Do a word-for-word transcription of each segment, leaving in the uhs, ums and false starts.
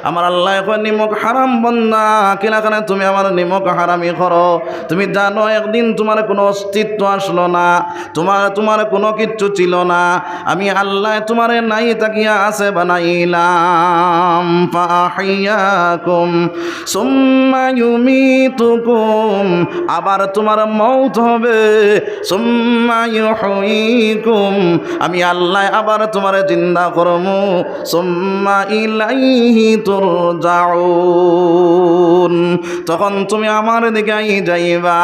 আমার আল্লায় কয়, "নিমক হারাম বান্দা, কিলাখানে তুমি আমার নিমক হারামি করো? তুমি জানো একদিন তুমার কুনু অস্তিত্ব আছলো না, তুমার, তুমার কুনু কিচ্ছু ছিল না। আমি আল্লায় তুমারে নাই থাকিয়া আছে বানাইলাম।" فأحياكم ثم يميتكم, আবার তুমার মউত হবে। ثم يحييكم, আমি আল্লায় আবার তুমারে জিন্দা করমু। ثم إليه ترجعون, তখন তুমি আমার দিকে যাইবা।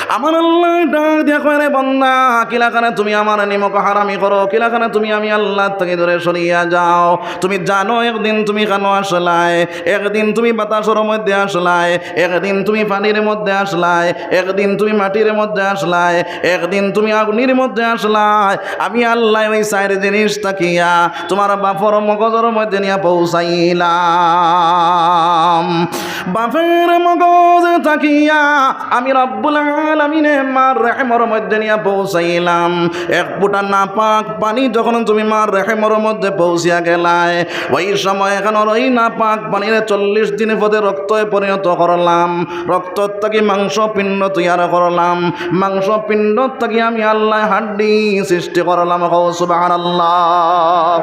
আমার আল্লায় ডাক দিয়া কয়, "রে বান্দা, কিলাখানে তুমি আমার নিমক হারামি করো? কিলাখানে তুমি আমি আল্লার থাকি দূরে সরিয়া যাও? তুমি জানো একদিন তুমি কানো আছলায়, একদিন তুমি বাতাসর মধ্যে আছলায়, একদিন তুমি পানির মধ্যে আছলায়, একদিন তুমি মাটির মধ্যে আছলায়, একদিন তুমি আগুনির মধ্যে আছলায়। আমি আল্লায় ওই চাইর জিনিস থাকিয়া তুমার বাপর মগজর মধ্যে নিয়া পৌঁছাইলাম। বাপর মগজ থাকিয়া আমি রব্বুল আলামিনে মার রেহেমর মধ্যে নিয়া পৌঁছাইলাম। এক ফুটা নাপাক পানি যখন তুমি মার রেহেমর মধ্যে পৌঁছিয়া গেলায়, ওই সময় এখানোর ওই নাপাক পানিরে চল্লিশ দিন পরে রক্তে পরিণত করলাম, রক্ত থাকি মাংস পিণ্ড তৈয়ার করলাম, মাংস পিণ্ড থাকি আমি আল্লায় হাড্ডি সৃষ্টি করলাম।" কও সুবহানাল্লাহ।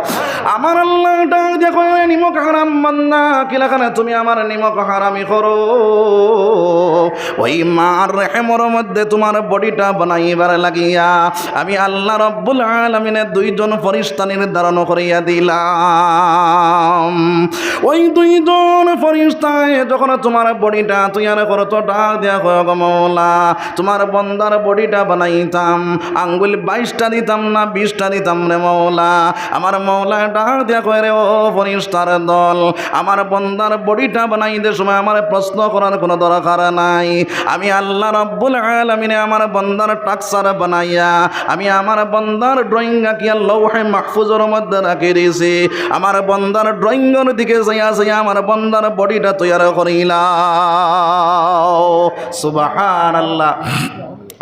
আমার আল্লায় ডাক দিয়া কয়, "নিমক হারাম বান্দা, কিলাখানে তুমি আমার নিমক হারামি করো? ওই মার রেহেমর মধ্যে তুমার বডিটা বানাইবার লাগিয়া আমি আল্লাহ রব্বুল আলামিনে দুইজন ফরিস্তা নির্ধারণ করিয়া দিলাম।" ওই দুইজন ফরিস্তায় যখন তুমার বডিটা তৈয়ার করতো, ডাক দিয়া কয়, "গো মওলা, তুমার বন্দার বডিটা বানাইতাম, আঙ্গুল বাইশটা দিতাম না বিশটা দিতাম রে মওলা?" আমার মওলায় ডাক দিয়া কয়, "রে ও ফরিস্তার দল, আমার বন্দার বডিটা বানাইতে সময় আমারে প্রশ্ন করার কুনু দরকার নাই। আমি আল্লাহ রব্বুল আলামিনে আমার বন্দার টাকসার বানাইয়া আমি আমার বন্দার ড্রয়িং আঁকিয়া লৌহে মাহফুজর মধ্যে রাখি দিছি। আমার বন্দার ড্রয়িংর দিকে চাইয়া চাইয়া আমার বন্দার বডিটা তৈয়ার করিলাও।" সুবহানাল্লাহ।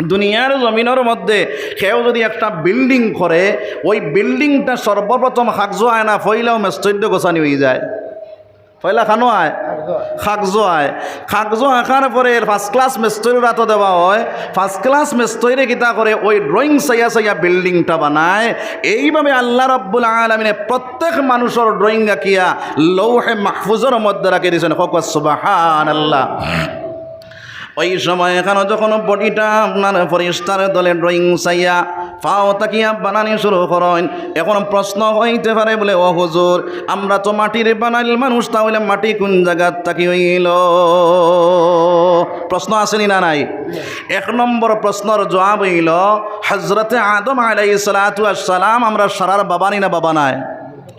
দুনিয়ার জমিনর মধ্যে কেউ যদি একটা বিল্ডিং করে, ওই বিল্ডিংটা সর্বপ্রথম কাগজো আয় না, পয়লাউ মেস্তইররে গোছানি অইযায়। পয়লা কানো আয়? কাগজো আয়। কাগজো আঁকার পরে ফার্স্ট ক্লাস মেস্তইরর আতো দেওয়া অয়। ফার্স্ট ক্লাস মেস্তইরে কিতা করে, ওই ড্রয়িং চাইয়া চাইয়া বিল্ডিংটা বানায়। এইভাবে আল্লাহ রাব্বুল আলামিনে প্রত্যেক মানুষর ড্রয়িং আঁকিয়া লৌহে মাহফুজর মধ্যে রাখি দিছইন। কও সুবহানাল্লাহ। ওই সময় এখানো যখন বডিটা আপনার ফরিস্তার দলে ড্রয়িং চাইয়া পাও থাকিয়া বানানি শুরু করইন, এখন প্রশ্ন অইতে পারে বুলে, "ও হুজুর, আমরা তো মাটির বানাইল মানুষ, তাহলে মাটি কুন জাগাত থাকি অইলো?" প্রশ্ন আছে নি না নাই? এক নম্বর প্রশ্নর জুয়াব অইলো, হযরতে আদম আলাইহিস সালাতু ওয়াস সালাম আমরার সারার বাবা নি না বাবা নায়?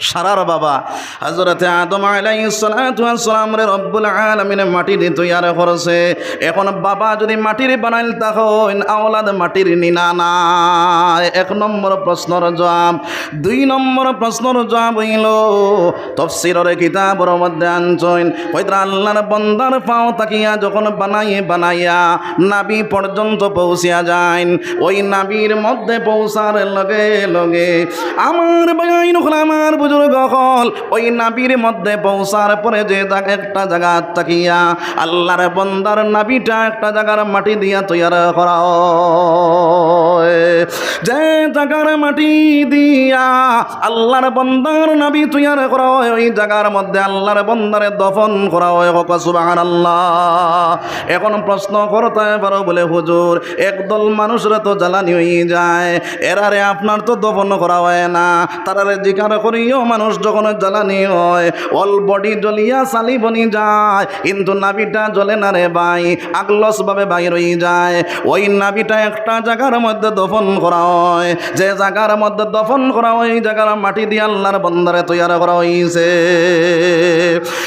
সারার বাবা। হযরতে আদম আলাইহিস সালাতু ওয়াস সালামরে রব্বুল আলামিনে মাটি দি তৈয়ার করছে। এখন বাবা যদি মাটির বানাইল থাকইন, আওলাদ মাটির নি না নায়? এক নম্বর প্রশ্নর জুয়াব। দুই নম্বর প্রশ্নর জুয়াব অইলো, তফসিরর কিতাবর মধ্যে আনছইন, কইতরা আল্লাহর বন্দার পাও থাকিয়া যখন বানাই বানাইয়া নাভি পর্যন্ত পৌঁছিয়া যাইন, ওই নাভির মধ্যে পৌঁছার লগে লগে আমার ভাইয়াইন অকল, আমার বুজুর্গ অকল, ওই নাভির মধ্যে পৌঁছার পরে যে জাগ-, একটা জাগাত থাকিয়া আল্লাহর বন্দার নাভিটা একটা জাগার মাটি দিয়া তৈয়ার করা অয়। যে জাগার মাটি দিয়া আল্লাহর বন্দার নাভি তৈয়ার করা অয়, ওই জাগার মধ্যে আল্লাহর বন্দারে দফন করা অয়। কও সুবহানাল্লাহ। এখন প্রশ্ন করতে পারো বুলে, "হুজুর, একদল মানুষরে তো জ্বালানি অইযায়, এরারে আপনার তো দফন করা অয় না, তারারে জিকার করিও মানুষ যখন জ্বালানি অয়, অল বডি জ্বলিয়া ছালি বনি যায়, কিন্তু নাভিটা জ্বলে না রে ভাই, আগলস ভাবে বাইর অইযায়।" ওই নাভিটা একটা জাগার মধ্যে দফন করা অয়, যে জাগার মধ্যে দফন করা অয়, ওই জাগার মাটি দিয়া আল্লাহর বন্দারে তৈয়ার করা অইছে।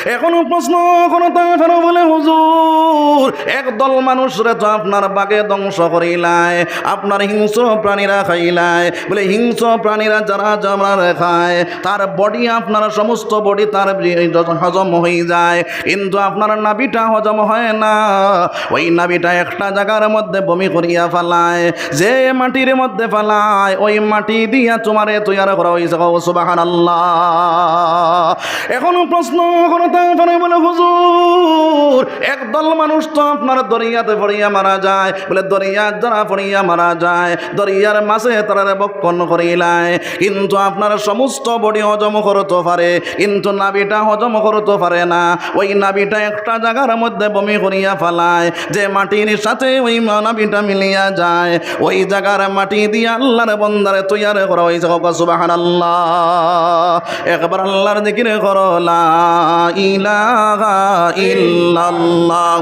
এখনো প্রশ্ন করতা পারো বলে, "হুজুর, একদল মানুষরে তো আপনার বাঘে ধ্বংস করিলায়, আপনার হিংস্র প্রাণীরা খাইলায়।" বলে, "হিংস্র প্রাণীরা যারা যারা খায়, তার বডি, আপনার সমস্ত বডি তার হজম হয়ে যায়, কিন্তু আপনার নাভিটা হজম হয় না। ওই নাভিটা একটা জায়গার মধ্যে বমি করিয়া ফালায়, যে মাটির মধ্যে ফালায়, ওই মাটি দিয়া তোমারে তৈয়ার করা হয়েছে।" কও সুবহানাল্লাহ। এখন প্রশ্ন করতা পারো বলে, "হুজুর, একদল মানুষ তো আপনার দরিয়াতে পড়িয়া মারা যায়।" বলে, "দরিয়াত যারা পড়িয়া মারা যায়, দরিয়ার মাছে তারারে ভক্ষণ করিলায়, কিন্তু আপনার সমস্ত বডি হজম করতো পারে, কিন্তু নাভিটা হজম করতো পারে না। ওই নাভিটা একটা জায়গার মধ্যে বমি করিয়া ফালায়, যে মাটির সাথে ওই মা-, নাভিটা মিলিয়া যায়, ওই জায়গার মাটি দিয়া আল্লাহর বন্দারে তৈয়ার করা হয়েছে।" কও সুবহানাল্লাহ। একবার আল্লাহর জিকির করো, লা ইলাহা ইল্লাল্লাহ।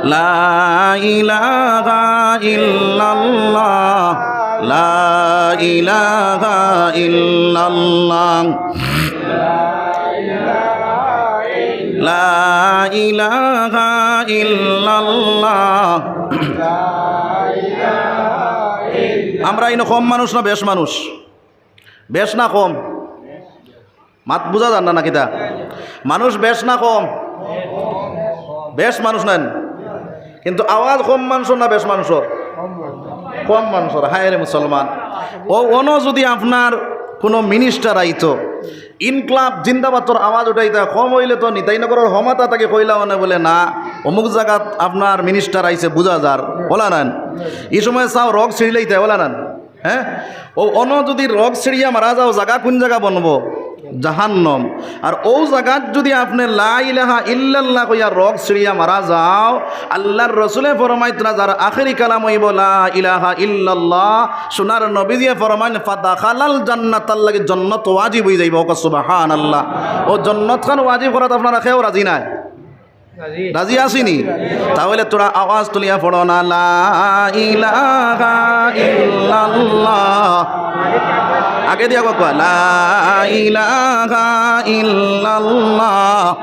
লা ইলাহা ইল্লাল্লাহ। লা ইলাহা ইল্লাল্লাহ। লা ইলাহা ইল্লাল্লাহ। আমরা ইনো কম মানুষ না বেশ মানুষ? বেশ না কম? মাত বুঝা যার না, না কিতা? মানুষ বেশ না কম? বেশ মানুষ নাইন? কিন্তু আওয়াজ কম মানুষর না বেশ মানুষর? কম মানুষর। হায় রে মুসলমান, ও অনো যদি আপনার কোনো মিনিস্টার আইতো, ইনকলাব জিন্দাবাদর আওয়াজ উঠাইতা, কম হইলে তো নিতাই নগরর হমাতা তাকে কইলা অনে বলে, "না, অমুক জাগাত আপনার মিনিস্টার আইছে, বুঝা যার।" OLA nine? এই সময় চাও রগ ছিঁড়িলাইতা, ওলা নাইন? হ্যাঁ, ও অনো যদি রগ ছিঁড়িয়া মারা যাও, জাগা কোন জাগা বনবো? জাহান্নম। আর ও জাগাত যদি আপনে লা ইলাহা ইল্লাল্লাহ কইয়া রগ ছিঁড়িয়া মারা যাও, আল্লাহর রসুলে ফরমাইতরা, যার আখেরি কালাম হইব লা ইলাহা ইল্লাল্লাহ, সোনার নবীজিয়ে ফরমাইন, "ফাদাখালাল জান্নাত", তার লাগি জন্নত ওয়াজিব হয়ে যাইব। ওকে সুবহানাল্লাহ। ও জন্নত খান ওয়াজিব করাত আপনারা কেউ রাজি নাই? রাজি আছি নি? তাহলে তোরা আওয়াজ তুলিয়া পড়ো না, লা ইলাহা ইল্লাল্লাহ। আগে দিয়া কও, লা ইলাহা ইল্লাল্লাহ।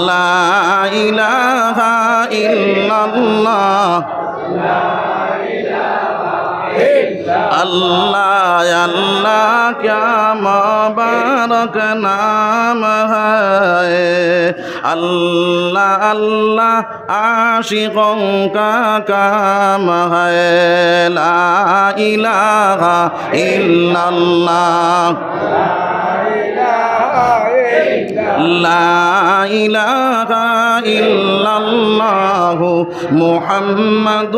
লা ইলাহা ইল্লাল্লাহ। اللہ اللہ کیا مبارک نام ہے، اللہ اللہ عاشقوں کا کام ہے، لا الہ الا اللہ، لا الہ الا اللہ محمد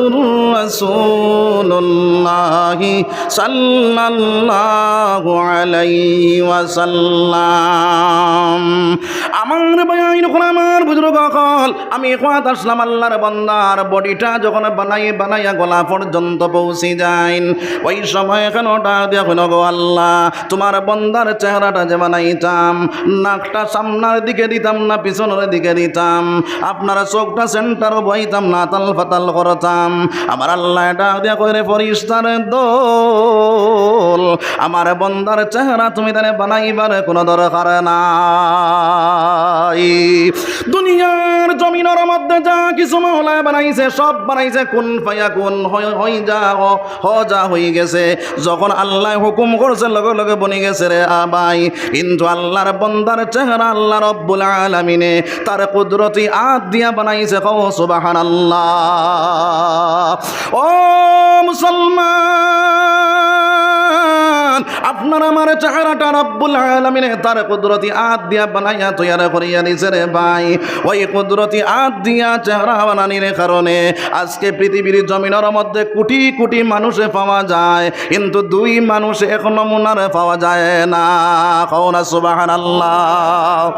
رسول اللہ صلی اللہ علیہ وسلم۔ আমার ভাই, আমার বুজুর্গ অকল, আমি কওয়াত আসলাম, আল্লাহর বন্দার বডিটা যখন বানাই বানাইয়া গলা পর্যন্ত পৌঁছি যাইন, ওই সময় কেন ডাক দিয়া কইন, "গো আল্লাহ, তোমার বন্দার চেহারাটা যে বানাইতাম, নাকটা সামনের দিকে দিতাম না পিছনের দিকে দিতাম, আপনার চোখটা সেন্টারো বইতাম না, আতাল ফাতাল করতাম।" আমার আল্লাহ ডাক দিয়া কইরে, "ফিরিস্তার দল, আমার বন্দার চেহারা তুমি তারে বানাইবার কোনো দরকার নাই।" দুনিয়ার জমিনর মধ্যে যা কিছু মাওলায় বানাইছে, সব বানাইছে কুন ফায়াকুন, হই, হই যা, হ, হ যা হই গেছে। যখন আল্লায় হুকুম করছে, লগে লগে বনি গেছে রে আ ভাই। কিন্তু আল্লাহর বন্দার চেহারা আল্লাহ রব্বুল আলামিনে তার কুদরতি আত দিয়া বানাইছে। কও সুবহানাল্লাহ। ও মুসলমান, আপনার আমার চেহারাটা রব্বুল আলামিনে তার কুদরতি আত দিয়া বানাইয়া তৈয়ার করিয়া দিছে রে ভাই। ওই কুদরতি আত দিয়া চেহারা বানানির কারণে আজকে পৃথিবীর জমিনর মধ্যে কোটি কোটি মানুষে পাওয়া যায়, কিন্তু দুই মানুষ এক নমুনার পাওয়া যায় না। কও না সুবহানাল্লাহ।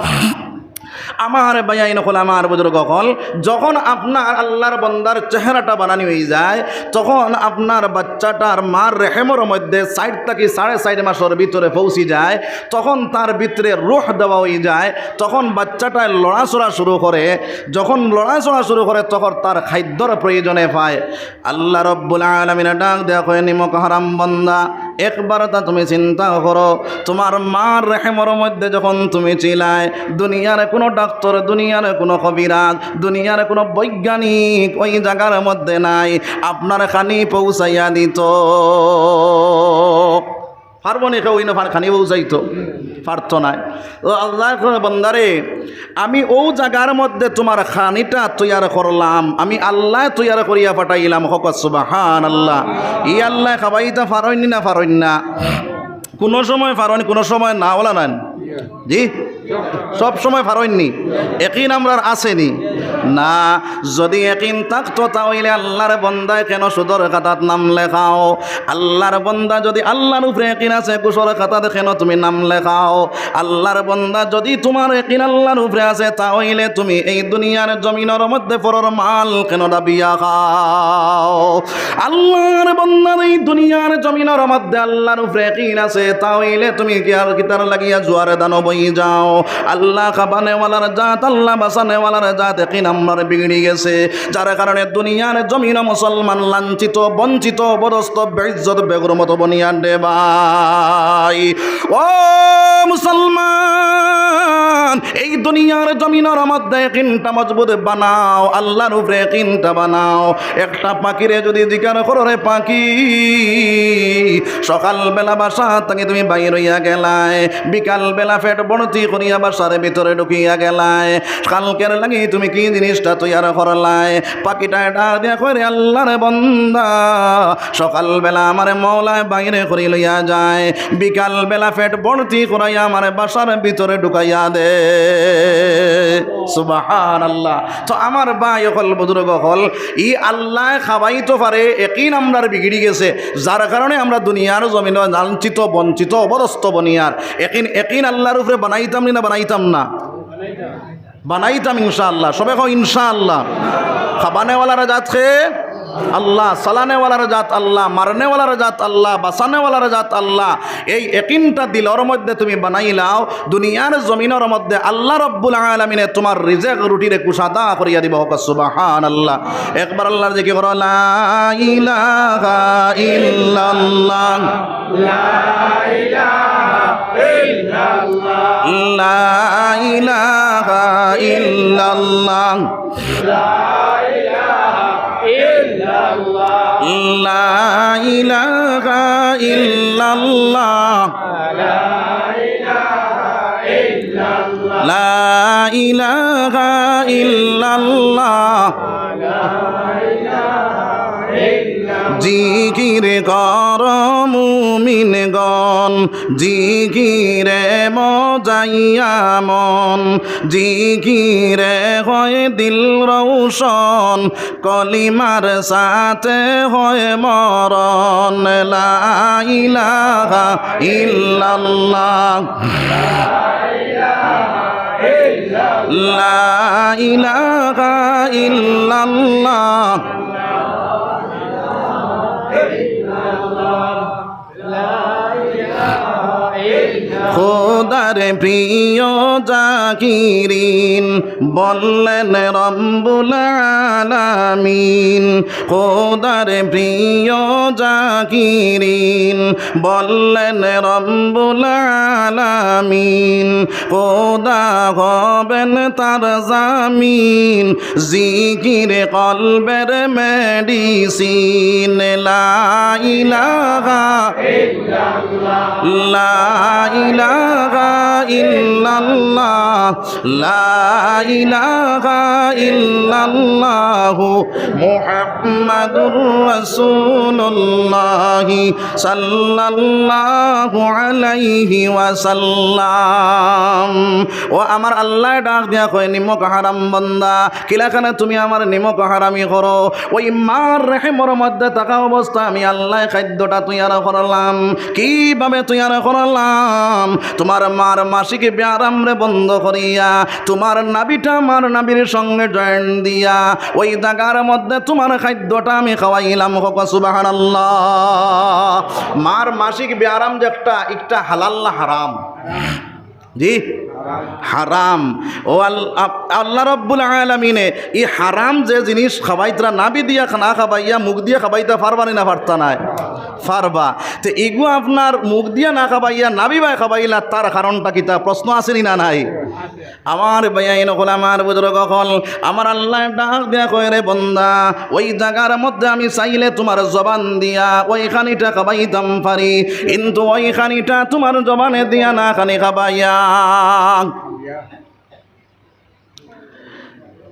আমার ভাইয়াইন অকল, আমার বুজুর্গ অকল, যখন আপনার আল্লার বন্দার চেহারাটা বানানি অইযায়, তখন আপনার বাচ্চাটার মার রেহেমর মধ্যে চাইর থাকি সাড়ে চাইর মাসর ভিতরে পৌঁছি যায়, তখন তার ভিতরে রুহ দেওয়া অইযায়, তখন বাচ্চাটায় লড়াচড়া শুরু করে। যখন লড়াচড়া শুরু করে, তখন তার খাদ্যর প্রয়োজনে পায়। আল্লা রব্বুল আলামিনে ডাক দেয়া কয়, "নিমক হারাম বন্দা, একবারতা তুমি চিন্তা করো, তুমার মার রেহেমর মধ্যে যখন তুমি ছিলায়, দুনিয়ার কুনু ডাক্তর, দুনিয়ার কুনু কবিরাজ, দুনিয়ার কুনু বৈজ্ঞানিক ওই জাগার মধ্যে নাই, আপনার খানি পৌঁছাইয়া দিতো।" পারবো নি কেউ ইনো ফার খানি পৌঁছাইতো? পারতো নায়। ও আল্লায় কয়, "বন্দারে, আমি অউ জাগার মধ্যে তুমার খানিটা তৈয়ার করলাম, আমি আল্লায় তৈয়ার করিয়া পাঠাইলাম।" কউক্কা সুবহানাল্লাহ। ই আল্লায় খাবাইতা পারইন নি না পারইন না? কুনু সময় পারইন, কুনু সময় না, অলা নায়? জি? সব সময় পারইন নি? একিন আমরার আছে নি? না। যুদি একিন থাকতো, তা অইলে আল্লার বন্দায় কেনে সুদর খাতাত নাম লেখাও? আল্লার বন্দা যুদি আল্লার উপরে একিন আছে, ঘুষর খাতাত কেনে তুমি নাম লেখাও? আল্লার বন্দা, যুদি তুমার একিন আল্লার উপরে আছে, তা অইলে তুমি এই দুনিয়ার জমিনর মধ্যে পরর মাল কেনে দাবিয়া খাও? আল্লার বন্দার এই দুনিয়ার জমিনর মধ্যে আল্লার উপরে একিন আছে, তা অইলে তুমি কিয়ার কিতার লাগিয়া জুয়ারে দানো বই যাও? আল্লা খাবানেওয়ালার জাত, আল্লা বাঁচানেওয়ালার জাত, একিন আমরার বিগড়ি গেছে, যার কারণে দুনিয়ার জমিনো মুসলমান লাঞ্ছিত, বঞ্চিত, অপদস্থ, বেইজ্জত, বেহুরমত বনিয়া দে ভাই। ও মুসলমান, এই দুনিয়ার জমিনর মধ্যে একিনটা মজবুত বানাও, আল্লার উপরে একিনটা বানাও। একটা পাখিরে যুদি জিকার করো, "রে পাখি, সকালবেলা বাসা থাকি তুমি বাইর অইয়া গেলায়, বিকালবেলা পেট ভর্তি করিয়া বাসার ভিতরে ঢুকিয়া গেলায়, কালকের লাগি তুমি কি জিনিসটা তৈয়ার করলায়?" পাখিটায় ডাক দিয়া কয়, "রে আল্লার বন্দা, সকালবেলা আমারে মওলায় বাইরে করি লইয়া যায়, বিকালবেলা পেট ভর্তি করাইয়া আমারে বাসার ভিতরে ঢুকাইয়া দে।" সুবহানাল্লাহ। তো আমার ভাই অকল, বুজুর্গ অকল, ই আল্লায় খাবাইতো পারে, একিন আমরার বিগড়ি গেছে, যার কারণে আমরা দুনিয়ার জমিনো লাঞ্ছিত, বঞ্চিত, অপদস্থ বনিয়ার। একিন, একিন আল্লার উপরে বানাইতাম নি না বানাইতাম না? বানাইতাম ইনশাআল্লাহ। সবে কও ইনশাআল্লাহ। খাবানেওয়ালার জাত কে? আল্লাহ। চালানেওয়ালার জাত আল্লাহ, মারনেওয়ালার জাত আল্লাহ, বাঁচানেওয়ালার জাত আল্লাহ। এই একিনটা দিলর মধ্যে তুমি বানাইলাও, দুনিয়ার জমিনর মধ্যে আল্লাহ রব্বুল আলামিনে তুমার রিজেক রুটিরে কুশাদা করিয়া দিবা। কউক্কা সুবহানাল্লাহ। একবার আল্লার জিকির করো, লা ইলাহা ইল্লাল্লাহ। لا إله إلا الله. لا إله إلا الله. لا إله إلا الله. لا إله إلا الله. لا إله إلا الله. لا إله إلا الله. لا إله إلا الله. জিকির কর মুমিনগণ, জিকিরে মজাইয়া মন, জিকিরে হয় দিল রৌশন, কলিমার সাথে হয় মরণ। লা ইলাহা ইল্লাল্লাহ। লা ইলাহা ইল্লাল্লাহ। খোদার প্রিয় জাকিরিন বললেন রব্বুল আলামিন, খোদার প্রিয় জাকিরিন বললেন রব্বুল আলামিন, খোদা হবেন তার জামিন, জিকির কলবের মেডিসিন। লা ইলাহা, লা ইলাহা ইল্লাল্লাহ, লা ইলাহা ইল্লাল্লাহু মুহাম্মাদুর রাসূলুল্লাহ সাল্লাল্লাহু আলাইহি ওয়াসাল্লাম। ও আমার আল্লায় ডাক দিয়া কয়, "নিমক হারাম বান্দা, কিলাখানে তুমি আমার নিমক হারামি করো?" ওই মার রেহেমর মধ্যে থাকা অবস্থা আমি আল্লায় খাদ্যটা তৈয়ার করলাম। কিভাবে তৈয়ার করলাম? তোমার মা আমার মাসিক ব্যারামরে বন্ধ করিয়া, তুমার নাভিটা আমার নাভির সঙ্গে জয়েন্ট দিয়া, ওই জাগার মধ্যে তুমার খাদ্যটা আমি খাওয়াইলাম। কউক্কা সুবহানাল্লাহ। মার মাসিক ব্যারাম যে একটা, একটা হালাল না হারাম? জি, হারাম। ও আল-, আপ-, আল্লাহ রাব্বুল আলামিনে ই হারাম যে জিনিস খাবাইতরা, নাভি দিয়া না খাবাইয়া মুখ দিয়া খাবাইতা পারবা নি না পারতা নায়? পারবা। তে ইগু আপনার মুখ দিয়া না খাবাইয়া নাভি বায় খাবাইলা, তার কারণটা কিতা? প্রশ্ন আছে নি না নাই? আমার ভাইয়াইন অকল, আমার বুজুর্গ অকল, আমার আল্লায় ডাক দিয়া কয়, "রে বন্দা, ওই জাগার মধ্যে আমি চাইলে তুমার জবান দিয়া ওই খানিটা খাবাইতাম পারি, কিন্তু ওই খানিটা তুমার জবানে দিয়া না খানি খাবাইয়া।"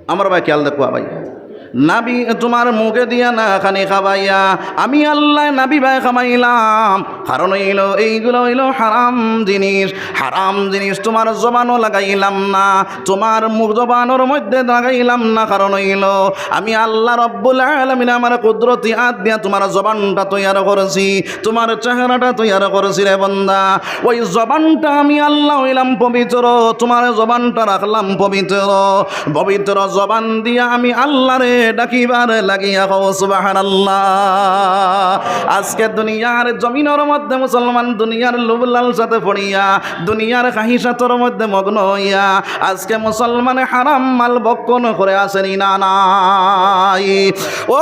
আমার ভাই খেয়াল দেখো ভাই, নাভি তুমার মুখে দিয়া না খানি খাবাইয়া, আমি আল্লায় নাভি বায় খাবাইলাম। কারণ অইলো, এইগুলা অইলো হারাম জিনিস। হারাম জিনিস তুমার জবানো লাগাইলাম না, তুমার মুখ জবানর মধ্যে লাগাইলাম না। কারণ অইলো, আমি আল্লাহ রাব্বুল আলামিন আমার কুদরতি আত দিয়া তুমার জবানটা তৈয়ার করছি, তুমার চেহারাটা তৈয়ার করছি রে বন্দা। ওই জবানটা আমি আল্লাহ অইলাম পবিত্র, তুমার জবানটা রাখলাম পবিত্র। পবিত্র জবান দিয়া আমি আল্লাহরে ডাকিবার লাগিয়া, কও সুবহানাল্লাহ। আজকে দুনিয়ার জমিনর মধ্যে মুসলমান দুনিয়ার লোভ লালসাতে পড়িয়া, দুনিয়ার খাহিশাতর মধ্যে মগ্ন অইয়া আজকে মুসলমানে হারাম মাল ভক্ষণ করে, আছে নি না নাই? ও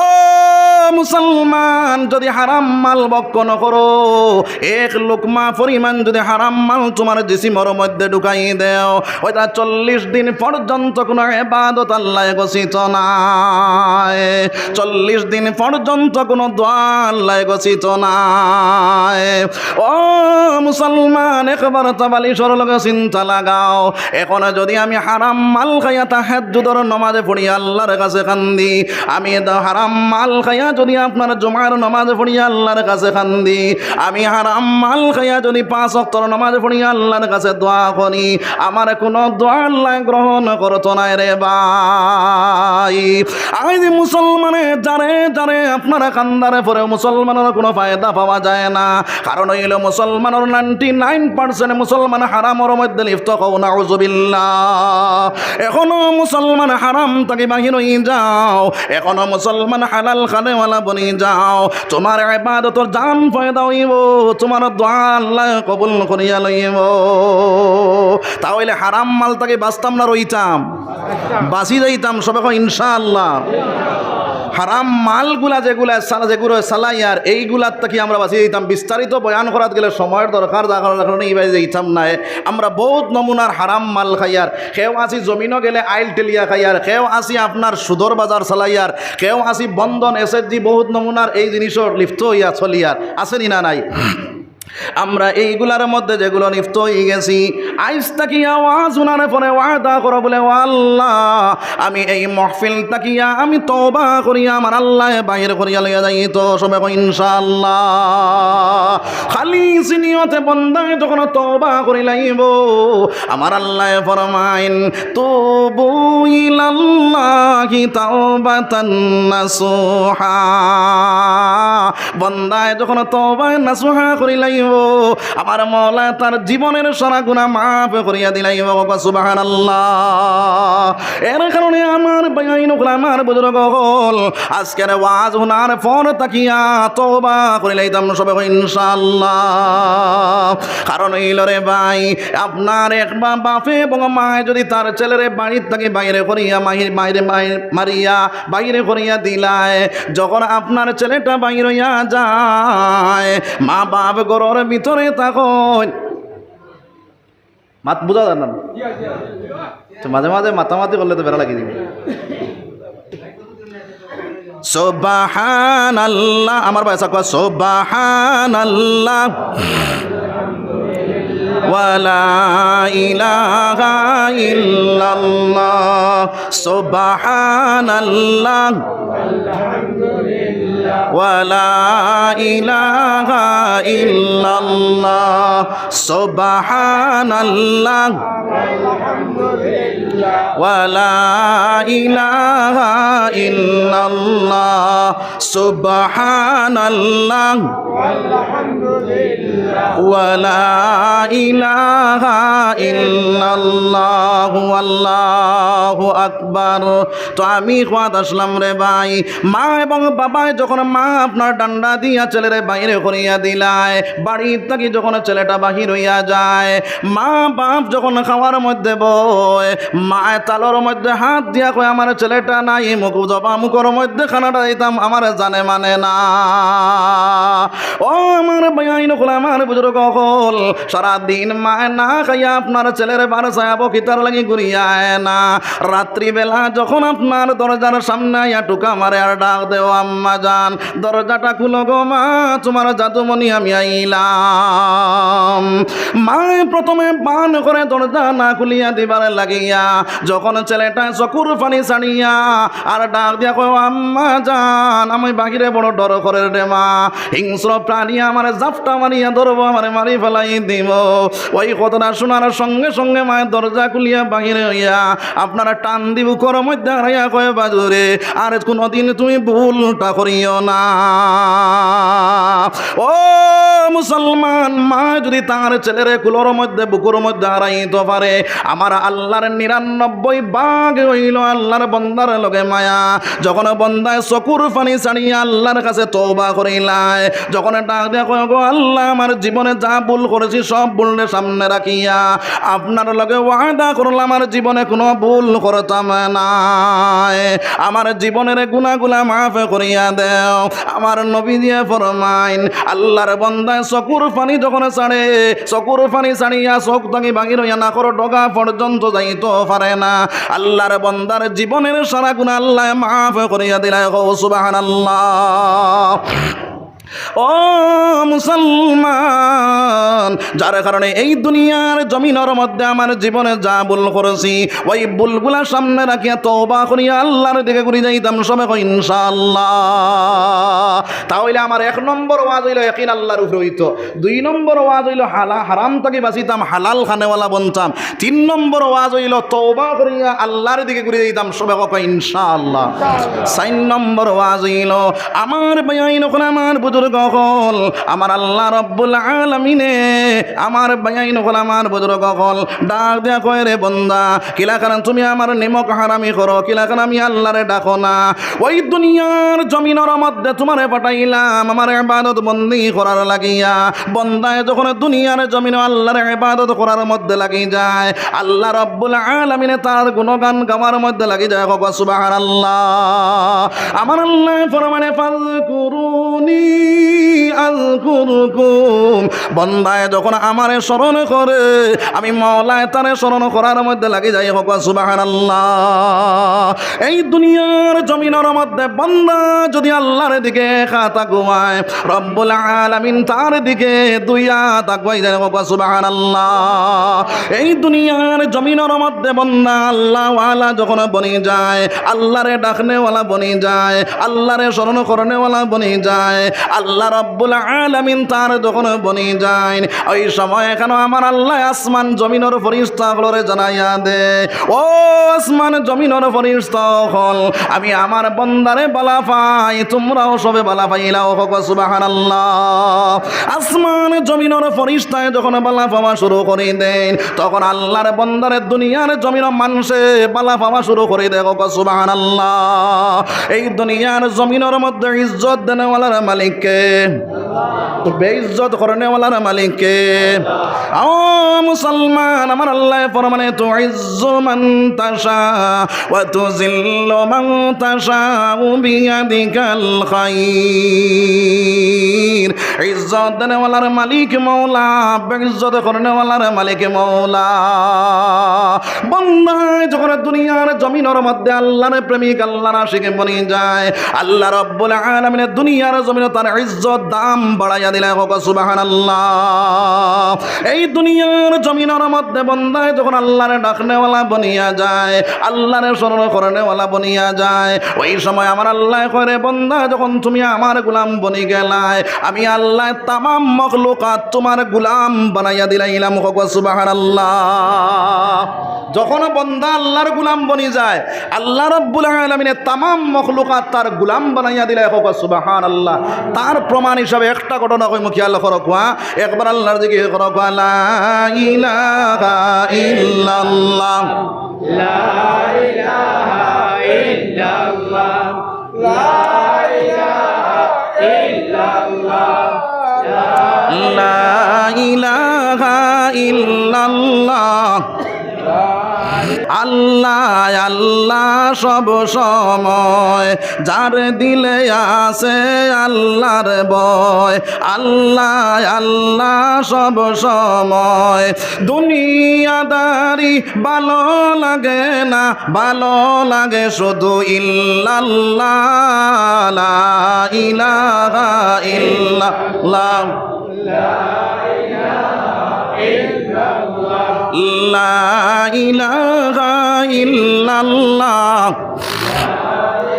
মুসলমান, যদি হারাম মাল ভক্ষণ করো, এক লুকমা পরিমাণ যদি হারাম মাল তুমার জিসিমর মধ্যে ঢুকাই দেও, ওইটা চল্লিশ দিন পর্যন্ত কোনো ইবাদত আল্লায় গছিত নায়, চল্লিশ দিন পর্যন্ত কোনো দোয়া আল্লায় গছিত নায়। ও মুসলমান, একবার তাবালিশর লগে চিন্তা লাগাও। এখন যদি আমি হারাম মাল খাইয়া তাহাজ্জুদর নমাজে পড়ি আল্লাহর কাছে কান্দি, আমি এদা হারাম মাল খাইয়া যদি আপনার জুমার নমাজে পড়ি আল্লাহর কাছে কান্দি, আমি হারাম মাল খাইয়া যদি পাঁচ ওয়াক্তর নমাজে পড়ি আল্লাহর কাছে দোয়া করি, আমার কোনো দোয়া আল্লায় গ্রহণ করতো নায় রে ভাই। আইজ মুসলমানে যারে যারে আপনারা কান্দার পরে মুসলমানর কোনো ফায়দা পাওয়া যায় না। কারণ অইলো মুসলমানর নাইনটি নাইন পার্সেন্ট মুসলমান হারামর মধ্যে লিপ্ত, কও নাউজুবিল্লাহ। এখনো মুসলমান হারাম থাকি বাহির অই যাও, এখনো মুসলমান হালাল খানেওয়ালা বনি যাও। তুমার ইবাদতর জান পয়দা অইবো, তুমার দোয়া আল্লায় কবুল করিয়া লইবো। তা অইলে হারাম মাল থাকি বাঁচতাম না রইতাম? বাঁচি যাইতাম, সবে কও ইনশাআল্লাহ। হারাম মালগুলা যেগুলা চালা-, যেগুলো চালাইয়ার, এইগুলার থাকি আমরা বাঁচি যাইতাম। বিস্তারিত বয়ান করাত গেলে সময়র দরকার, যার কারণে ইবায় যাইতাম নায়। আমরা বউত নমুনার হারাম মাল খাইয়ার, কেউ আছি জমিনো গেলে আইল ঠেলিয়া খাইয়ার, কেউ আছি আপনার সুদর বাজার চালাইয়ার, কেউ আছি বন্ধন, এসএসজি, বউত নমুনার এই জিনিসর লিপ্ত অইয়া চলিয়ার, আছে নি না নাই? আমরা এইগুলার মধ্যে যেগুলো লিপ্ত অই গেছি, আইজ থাকি আওয়াজ হুনার পরে ওয়াদা করো বলে, "ও আল্লাহ, আমি এই মহফিল থাকিয়া আমি তওবা করিয়া আমার আল্লায় বাইর করিয়া লইয়া যাইতো।" সবে কও ইনশাআল্লাহ। খালিস নিয়তে বন্দায় যখন তওবা করি লাইবো, আমার আল্লায় ফরমাইন, "তুবু ইলাল্লাহি তাওবাতান নাসুহা।" বন্দায় যখন তওবায় নাসুহা করি লাইবো, আমার মওলা তার জীবনের সারা গুনাহ মাফ করিয়া দিলাইবো। কও সুবহানাল্লাহ। এর কারণে আমার ভাইয়াইন অকল, আমার বুজুর্গ অকল, আজকের ওয়াজ হুনার পর থাকিয়া তওবা করি লাইতাম সবে কও ইনশাআল্লাহ। কারণ অইলো রে ভাই, আপনার এক বা-, বাপে এবং মায়ে যদি তার ছেলেরে বাড়ির থাকি বাইরে করিয়া, মাহি-, বাইরে, বাইরে মারিয়া, বাইরে করিয়া দিলায়। যখন আপনার ছেলেটা বাইর অইয়া যায়, মা বাপ ঘরর ভিতরে থাকইন। মাত বুঝা যায় না? তো মাঝে মাঝে মাতামাতি করলে তো বেড়া লাগি দিবে। সুবহানাল্লাহ। আমার ভাই সাকবা, সুবহানাল্লাহ। ওয়ালা ইলাহা ইল্লাল্লাহ। সুবহানাল্লাহ। ওয়ালা ইলাহা ইল্লাল্লাহ। সুবহানাল্লাহ। ولا إله إلا الله، سبحان الله، ولا إله إلا الله، والله أكبر। তো আমি কওয়াত আছলাম রে ভাই, মা এবং বাবায় যখন মা আপনার ডান্ডা দিয়া ছেলেরে বাইরে করিয়া দিলায়, বাড়ি থাকি যখন ছেলেটা বাহির অইয়া যায়, মা বাপ যখন খাওয়ার মধ্যে বয়, মায় তালর মধ্যে হাত দিয়া কয়, "আমার ছেলেটা নাই, মুখ জবা মুখর মধ্যে খানাটা দিতাম, আমার জানে মানে না।" ও আমার ভাইয়াইন অকল, আমার বুজুর্গ অকল, সারা দিন মায় না খাইয়া আপনার ছেলের বার চাইবো, কিতার লাগি ঘুরিয়া আয় না। রাত্রিবেলা যখন আপনার দরজার সামনে আইয়া টুকা মারে আর ডাক দেও, "আম্মা জান, দরজাটা খুলো গো মা, তোমার জাদুমণি আমি আইলাম।" মায় প্রথমে বান করে দরজা না খুলিয়া দিবার লাগিয়া, যখন ছেলেটা চকুর পানি ছাড়িয়া আর ডাক দিয়া কয়, "আম্মা জান, আমি বাহিরে বড় ডর করের রে মা, হিংস্র প্রাণী আমারে জাপটা মারিয়া ধরবো, আমারে মারি ফেলাই দিবো।" ওই কথাটা শোনার সঙ্গে সঙ্গে মায় দরজা খুলিয়া বাহিরে অইয়া আপনার টান দি বুকর মধ্যে হারাইয়া কয়, "বাজুরে, আর কোনোদিন তুমি ভুলটা করিও না।" ও মুসলমান, মা যদি তার ছেলেরে কুলর মধ্যে, বুকুর মধ্যে হারাইতো পারে, আমার আল্লাহর নিরানব্বই ভাগ অইলো আল্লাহর বন্দার লগে মায়া। যখন বন্দায় চকুর পানি ছাড়িয়া আল্লাহর কাছে তওবা করিলায়, যখন ডাক দিয়া কয়, "গো আল্লাহ, আমার জীবনে যা ভুল করেছি, সব ভুলরে সামনে রাখিয়া আপনার লগে ওয়াদা করলাম, আমার জীবনে কোনো ভুল করতাম নায়, আমার জীবনের গুনাহগুলা মাফ করিয়া দেও।" আমার নবীজিয়ে ফরমাইন, আল্লাহর বন্দায় চকুর পানি যখন ছাড়ে, চকুর পানি ছাড়িয়া চোখ থাকি বাহির অইয়া নাকর ডগা পর্যন্ত যাইতো পারে না, আল্লাহর বন্দার জীবনের সারা গুনাহ আল্লায় মাফ করিয়া দিলায়। কও সুবহানাল্লাহ। ও মুসলমান, যার কারণে এই দুনিয়ার জমিনর মধ্যে আমার জীবনে যা ভুল করেছি, ওই ভুলগুলা সামনে রাখিয়া তওবা করিয়া আল্লাহর দিকে ঘুরি যাইতাম সবে কই ইনশাআল্লাহ। তাহলে আমার এক নম্বর ওয়াজ অইলো একিন আল্লাহর উপরে অইতো, দুই নম্বর ওয়াজ অইলো হালা-, হারাম থাকি বাঁচিতাম, হালাল খানেওয়ালা বনতাম, তিন নম্বর ওয়াজ অইলো তওবা করিয়া আল্লাহর দিকে ঘুরি যাইতাম সবে কই ইনশাআল্লাহ। চাইর নম্বর ওয়াজ অইলো আমার ভাইয়াইন অকল, আমার বুজুর্গ অকল, আমার আল্লাহ রব্বুল আলামিনে, আমার ভাইয়াইন অকল, আমার বুজুর্গ অকল, ডাক দিয়া কয়, "রে বন্দা, কিলাখান তুমি আমার নিমক হারামি করো, কিলাখান আমি আল্লাহরে ডাকো না?" ওই দুনিয়ার জমিনর মধ্যে তোমারে পাঠাইলাম আমার ইবাদত বন্দি করার লাগিয়া। বন্দায় যখন দুনিয়ার জমিনো আল্লাহর ইবাদত করার মধ্যে লাগি যায়, আল্লাহ রব্বুল আলামিনে তার গুণগান গাওয়ার মধ্যে লাগি যায়। কও সুবহানাল্লাহ। আমার আল্লাহ ফরমানে, "ফাযকুরুনি আযকুরকুম।" বন্দায় যখন আমারে স্মরণ করে, আমি মওলায় তারে স্মরণ করার মধ্যে লাগি যাই। কও সুবহানাল্লাহ। এই দুনিয়ার জমিনর মধ্যে বন্দা যদি আল্লাহর দিকে এক হাত আগুয়ায়, রব্বুল আলামিন তার দিকে দুই হাত আগুয়াই যায়। কও সুবহানাল্লাহ। এই দুনিয়ার জমিনর মধ্যে বন্দা আল্লাহওয়ালা যখন বনি যায়, আল্লাহরে ডাকনেওয়ালা বনি যায়, আল্লাহরে স্মরণ করনেওয়ালা বনি যায়, আল্লাহ রব্বুল আলামিন তার যখন বনি যায়, ওই সময় কেন আমার আল্লাহ আসমান জমিনর ফরিস্তা অকলরে জানাইয়া দে, "ও আসমান জমিনর ফরিস্তা অকল, আমি আমার বন্দারে বালা পাই, তোমরাও সবে বালা পাইলাও।" কও সুবহানাল্লাহ। আসমান জমিনর ফরিস্তায় যখন বালা পাওয়া শুরু করি দেন, তখন আল্লাহর বন্দারে দুনিয়ার জমিনর মানষে বালা পাওয়া শুরু করি দেয়। কও সুবহানাল্লাহ। এই দুনিয়ার জমিনর মধ্যে ইজ্জত দেনেওয়ালার মালিক কে? বেইজ্জত করনেওয়ালার মালিক কে? ও মুসলমান, আমার আল্লাহ ফরমানে, "তুইজ্জু মান তাশা ওয়া তুযিল্লু মান তাশা বিয়াদিকাল খাইর।" ইজ্জত দেনেওয়ালার মালিক মওলা, বেইজ্জত করনেওয়ালার মালিক মওলা। বন্দায় যখন দুনিয়ার জমিনর মধ্যে আল্লাহর প্রেমিক, আল্লাহর আশিক বনি যায়, আল্লাহ রব্বুল আলামিনে দুনিয়ার জমিনো তার ইজ্জত দাম বানাইয়া দিলায়। কউক্কা সুবহানাল্লাহ। এই দুনিয়ার জমিনর মধ্যে বন্দায় যখন আল্লারে ডাকনেওয়ালা বনিয়া যায়, আল্লারে স্মরণ করনেওয়ালা বনিয়া যায়, ওই সময় আমার আল্লায় কয়, "রে বন্দা, যখন তুমি আমার গোলাম বনি গেলায়, আমি আল্লায় তামাম মখলুকাত তুমার গোলাম বানাইয়া দিলাইলাম।" কউক্কা সুবহানাল্লাহ। যখন বন্দা আল্লার গোলাম বনি যায়, আল্লাহ রাব্বুল আলামিনে তামাম মখলুকাত তার গোলাম বানাইয়া দিলায়। কউক্কা সুবহানাল্লাহ। তার প্রমাণ হিসাবে একটা ঘটনা কইমু, খেয়াল করউক্কা। একবার আল্লার জিকির করউক্কা, লা ইলাহা ইল্লাল্লাহ। لا إله إلا الله. لا إله إلا الله. لا إله إلا الله. আল্লাহ, আল্লাহ সব সময়, যার দিলে আছে আল্লার ভয়। আল্লাহ, আল্লাহ সব সময়, দুনিয়াদারি ভালো লাগে না, ভালো লাগে শুধু ইল্লাল্লাহ, লা ইলাহা ইল্লাল্লাহ। লা ইলাহা ইল্লাল্লাহ।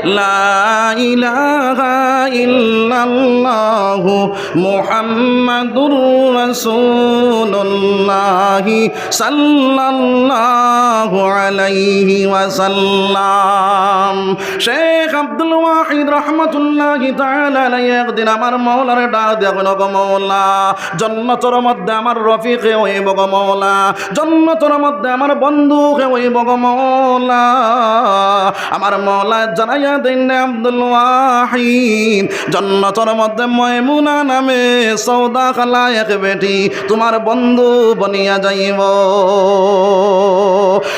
لا إله إلا الله محمد رسول الله صلى الله عليه وسلم। শেখ আব্দুল ওয়াহিদ রহমতুল্লাহি তাআলা আলাইহি একদিন আমার মওলারে ডাক দিয়া কইন, "গো মওলা, জন্নতর মধ্যে আমার রফিক কে অইবো গো মওলা, জন্নতর মধ্যে আমার বন্ধু কে অইবো গো মওলা।" আমার মওলায় জানাইয়া দেইন, "রে আব্দুল ওয়াহিদ, জন্নতর মধ্যে ময়মুনা নামে সওদা কালা এক বেটি তুমার বন্ধু বনিয়া যাইবো।"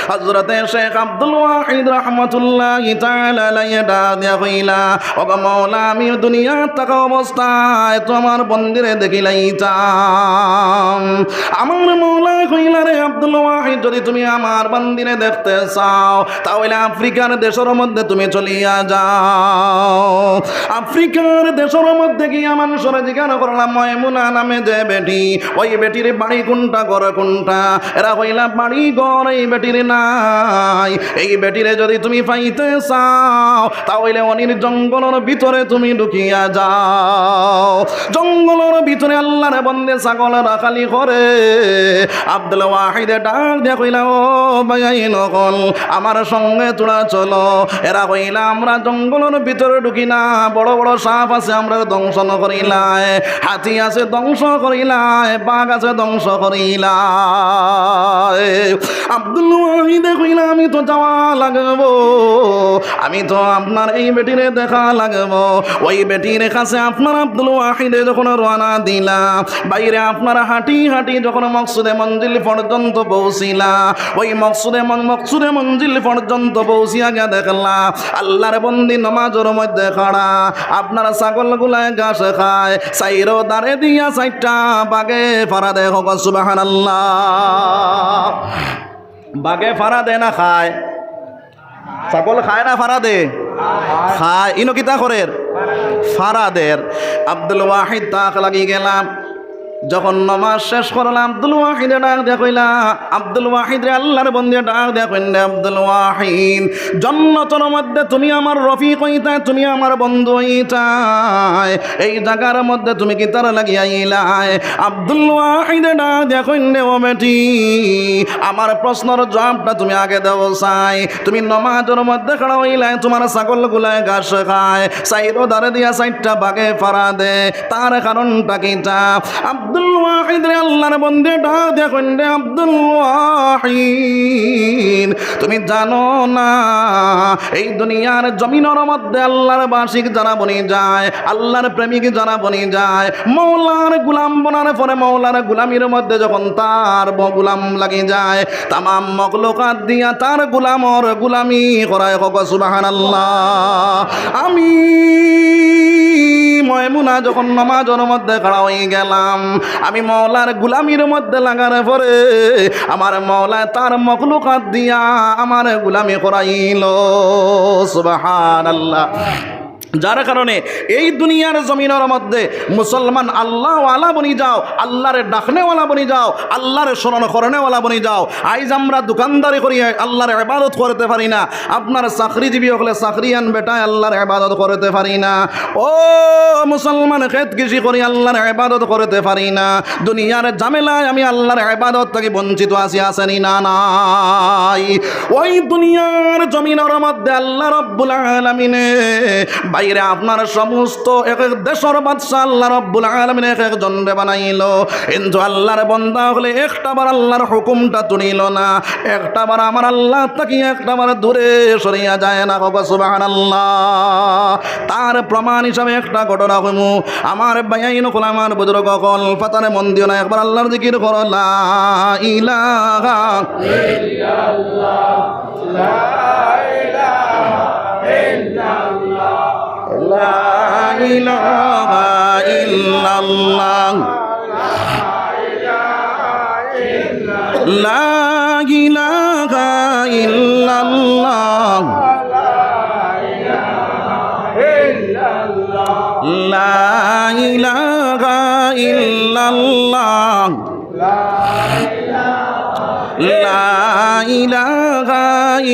হযরতে শেখ আব্দুল ওয়াহিদ রহমতুল্লাহি তাআলা আলাইহি ডাক দিয়া কইলা, "ওগো মওলা, আমি দুনিয়াত থাকা অবস্থায় তুমার বন্দিরে দেখিলাইতাম।" আমার মওলায় কইলা, "রে আব্দুল ওয়াহিদ, যদি তুমি আমার বন্দিরে দেখতে চাও, তাহলে আফ্রিকার দেশর মধ্যে তুমি চলিয়া যাও।" আফ্রিকার দেশর মধ্যে গিয়া মানষরে জিজ্ঞাসা করলাম, "ময়মুনা নামে যে বেটি, ওই বেটির বাড়ি কুনটা, ঘর কুনটা?" এরা কইলা, "বাড়ি ঘর এই বেটির নাই। এই বেটিরে যদি তুমি পাইতে চাও, তাহলে অনির জঙ্গলর ভিতরে তুমি ঢুকিয়া যাও।" জঙ্গলর ভিতরে আল্লার বন্দে ছাগল রাখালি করে। আব্দুল ওয়াহিদে ডাক দিয়া কইলা, "ও ভাইয়াইন অকল, আমার সঙ্গে তোরা চলো।" এরা কইলা, "আমরা জঙ্গলর ভিতরে ঢুকি না, বড় বড় সাপ আছে, আমরারে দংশন করিলায়, হাতি আছে, দংশ করিলায়, বাঘ আছে, দংশ করিলায়।" আব্দুল ওয়াহিদে কইলা, "আমি তো যাওয়া লাগবো, আমি তো আপনার এই বেটিরে দেখা লাগবো।" ওই বেটির কাছে আপনার আব্দুল ওয়াহিদে যখন রওনা দিলা, বাইরে আপনার হাঁটি হাঁটি যখন মকসুদে মঞ্জিল পর্যন্ত পৌঁছিলা, ওই মকসুদে মন-, মকসুদে মঞ্জিল পর্যন্ত পৌঁছিয়া গিয়া দেখলা, আল্লার বন্দি নমাজর মধ্যে খাড়া, আপনার ছাগলগুলায় ঘাস খায়, চাইরো দারে দিয়া চাইরটা বাঘে ফাড়া দেয়। কউক্কা সুবহানাল্লাহ। বাঘে ফাড়া দেয় না খায়? ছাগল খায় না ফাড়া দে? খায়। ইনো কিতা করের? ফাড়া দের। আব্দুল ওয়াহিদ তাক লাগি গেলাম। যখন নমাজ শেষ করলাম, আব্দুল ওয়াহিদে ডাক দিয়া কইলা, আব্দুল ওয়াহিদরে আল্লার বন্দিয়ে ডাক দিয়া কইন, "রে আব্দুল ওয়াহিদ, জন্নতর মধ্যে তুমি আমার রফিক অইতায়, তুমি আমার বন্ধু অইতায়, এই জাগার মধ্যে তুমি কিতার লাগি আইলায়?" আব্দুল ওয়াহিদে ডাক দিয়া কইন, "রে ও বেটি, আমার প্রশ্নর জবাবটা তুমি আগে দেও চাই। তুমি নমাজর মধ্যে খাড়া অইলায়, তুমার ছাগলগুলায় ঘাস খায়, চাইরো দারে দিয়া চাইরটা বাঘে ফাড়া দে, তার কারণটা কিতা?" আব্দুল ওয়াহিদরে আল্লার বন্দিয়ে ডাক দিয়া কইন, "রে আব্দুল ওয়াহিদ, তুমি জানো না, এই দুনিয়ার জমিনর মধ্যে আল্লার আশিক যারা বনি যায়, আল্লার প্রেমিক যারা বনি যায়, মওলার গোলাম বনার পরে মওলার গোলামির মধ্যে যখন তার ব-, গোলাম লাগি যায়, তামাম মখলুকাত দিয়া তার গোলামর গোলামি করায়।" কউক্কা সুবহানাল্লাহ। আমি ময়মুনা যখন নমাজর মধ্যে খাড়া অই গেলাম, আমি মওলার গোলামির মধ্যে লাগার পরে আমার মওলায় তার মখলুকাত দিয়া আমার গোলামি করাইল। সুবহানাল্লাহ। যার কারণে এই দুনিয়ার জমিনর মধ্যে মুসলমান আল্লাহওয়ালা বনি যাও, আল্লাহরে ডাকনেওয়ালা বনি যাও, আল্লাহরে স্মরণ করনেওয়ালা বনি যাও। আইজ আমরা দোকানদারি করি, আল্লাহর ইবাদত করতে পারি না। আপনার চাকরিজীবী অকলে চাকরিয়ান বেটায় আল্লাহর ইবাদত করতে পারি না। ও মুসলমান, খেত কৃষি করি আল্লাহর ইবাদত করতে পারি না। দুনিয়ার ঝামেলায় আমি আল্লাহর ইবাদত থাকি বঞ্চিত আছি, আছেনি না নাই? ওই দুনিয়ার জমিনর মধ্যে আল্লাহ রব্বুল আলামিনে বাইরে আপনার সমস্ত এক এক দেশর বাদশা আল্লাহ রব্বুল আলামিনে এক একজনরে বানাইলো, কিন্তু আল্লাহর বন্দা অকলে একটা বার আল্লাহর হুকুমটা তুলিলো না, একটা বার আমার আল্লাহ থাকি একটা বার দূরে সরিয়া যায় না। কও সুবহানাল্লাহ। তার প্রমাণ হিসাবে একটা ঘটনা কইমু। আমার ভাইয়াইন অকল, আমার বুজুর্গ অকল, ফাতারে মন দিও না, একবার আল্লাহর জিকির করো, লা ইলাহা ইল্লাল্লাহ, লা ইলাহা ইল্লাল্লাহ, লা ইলাহা ইল্লাল্লাহ। لا إله إلا الله. لا إله إلا الله. لا إله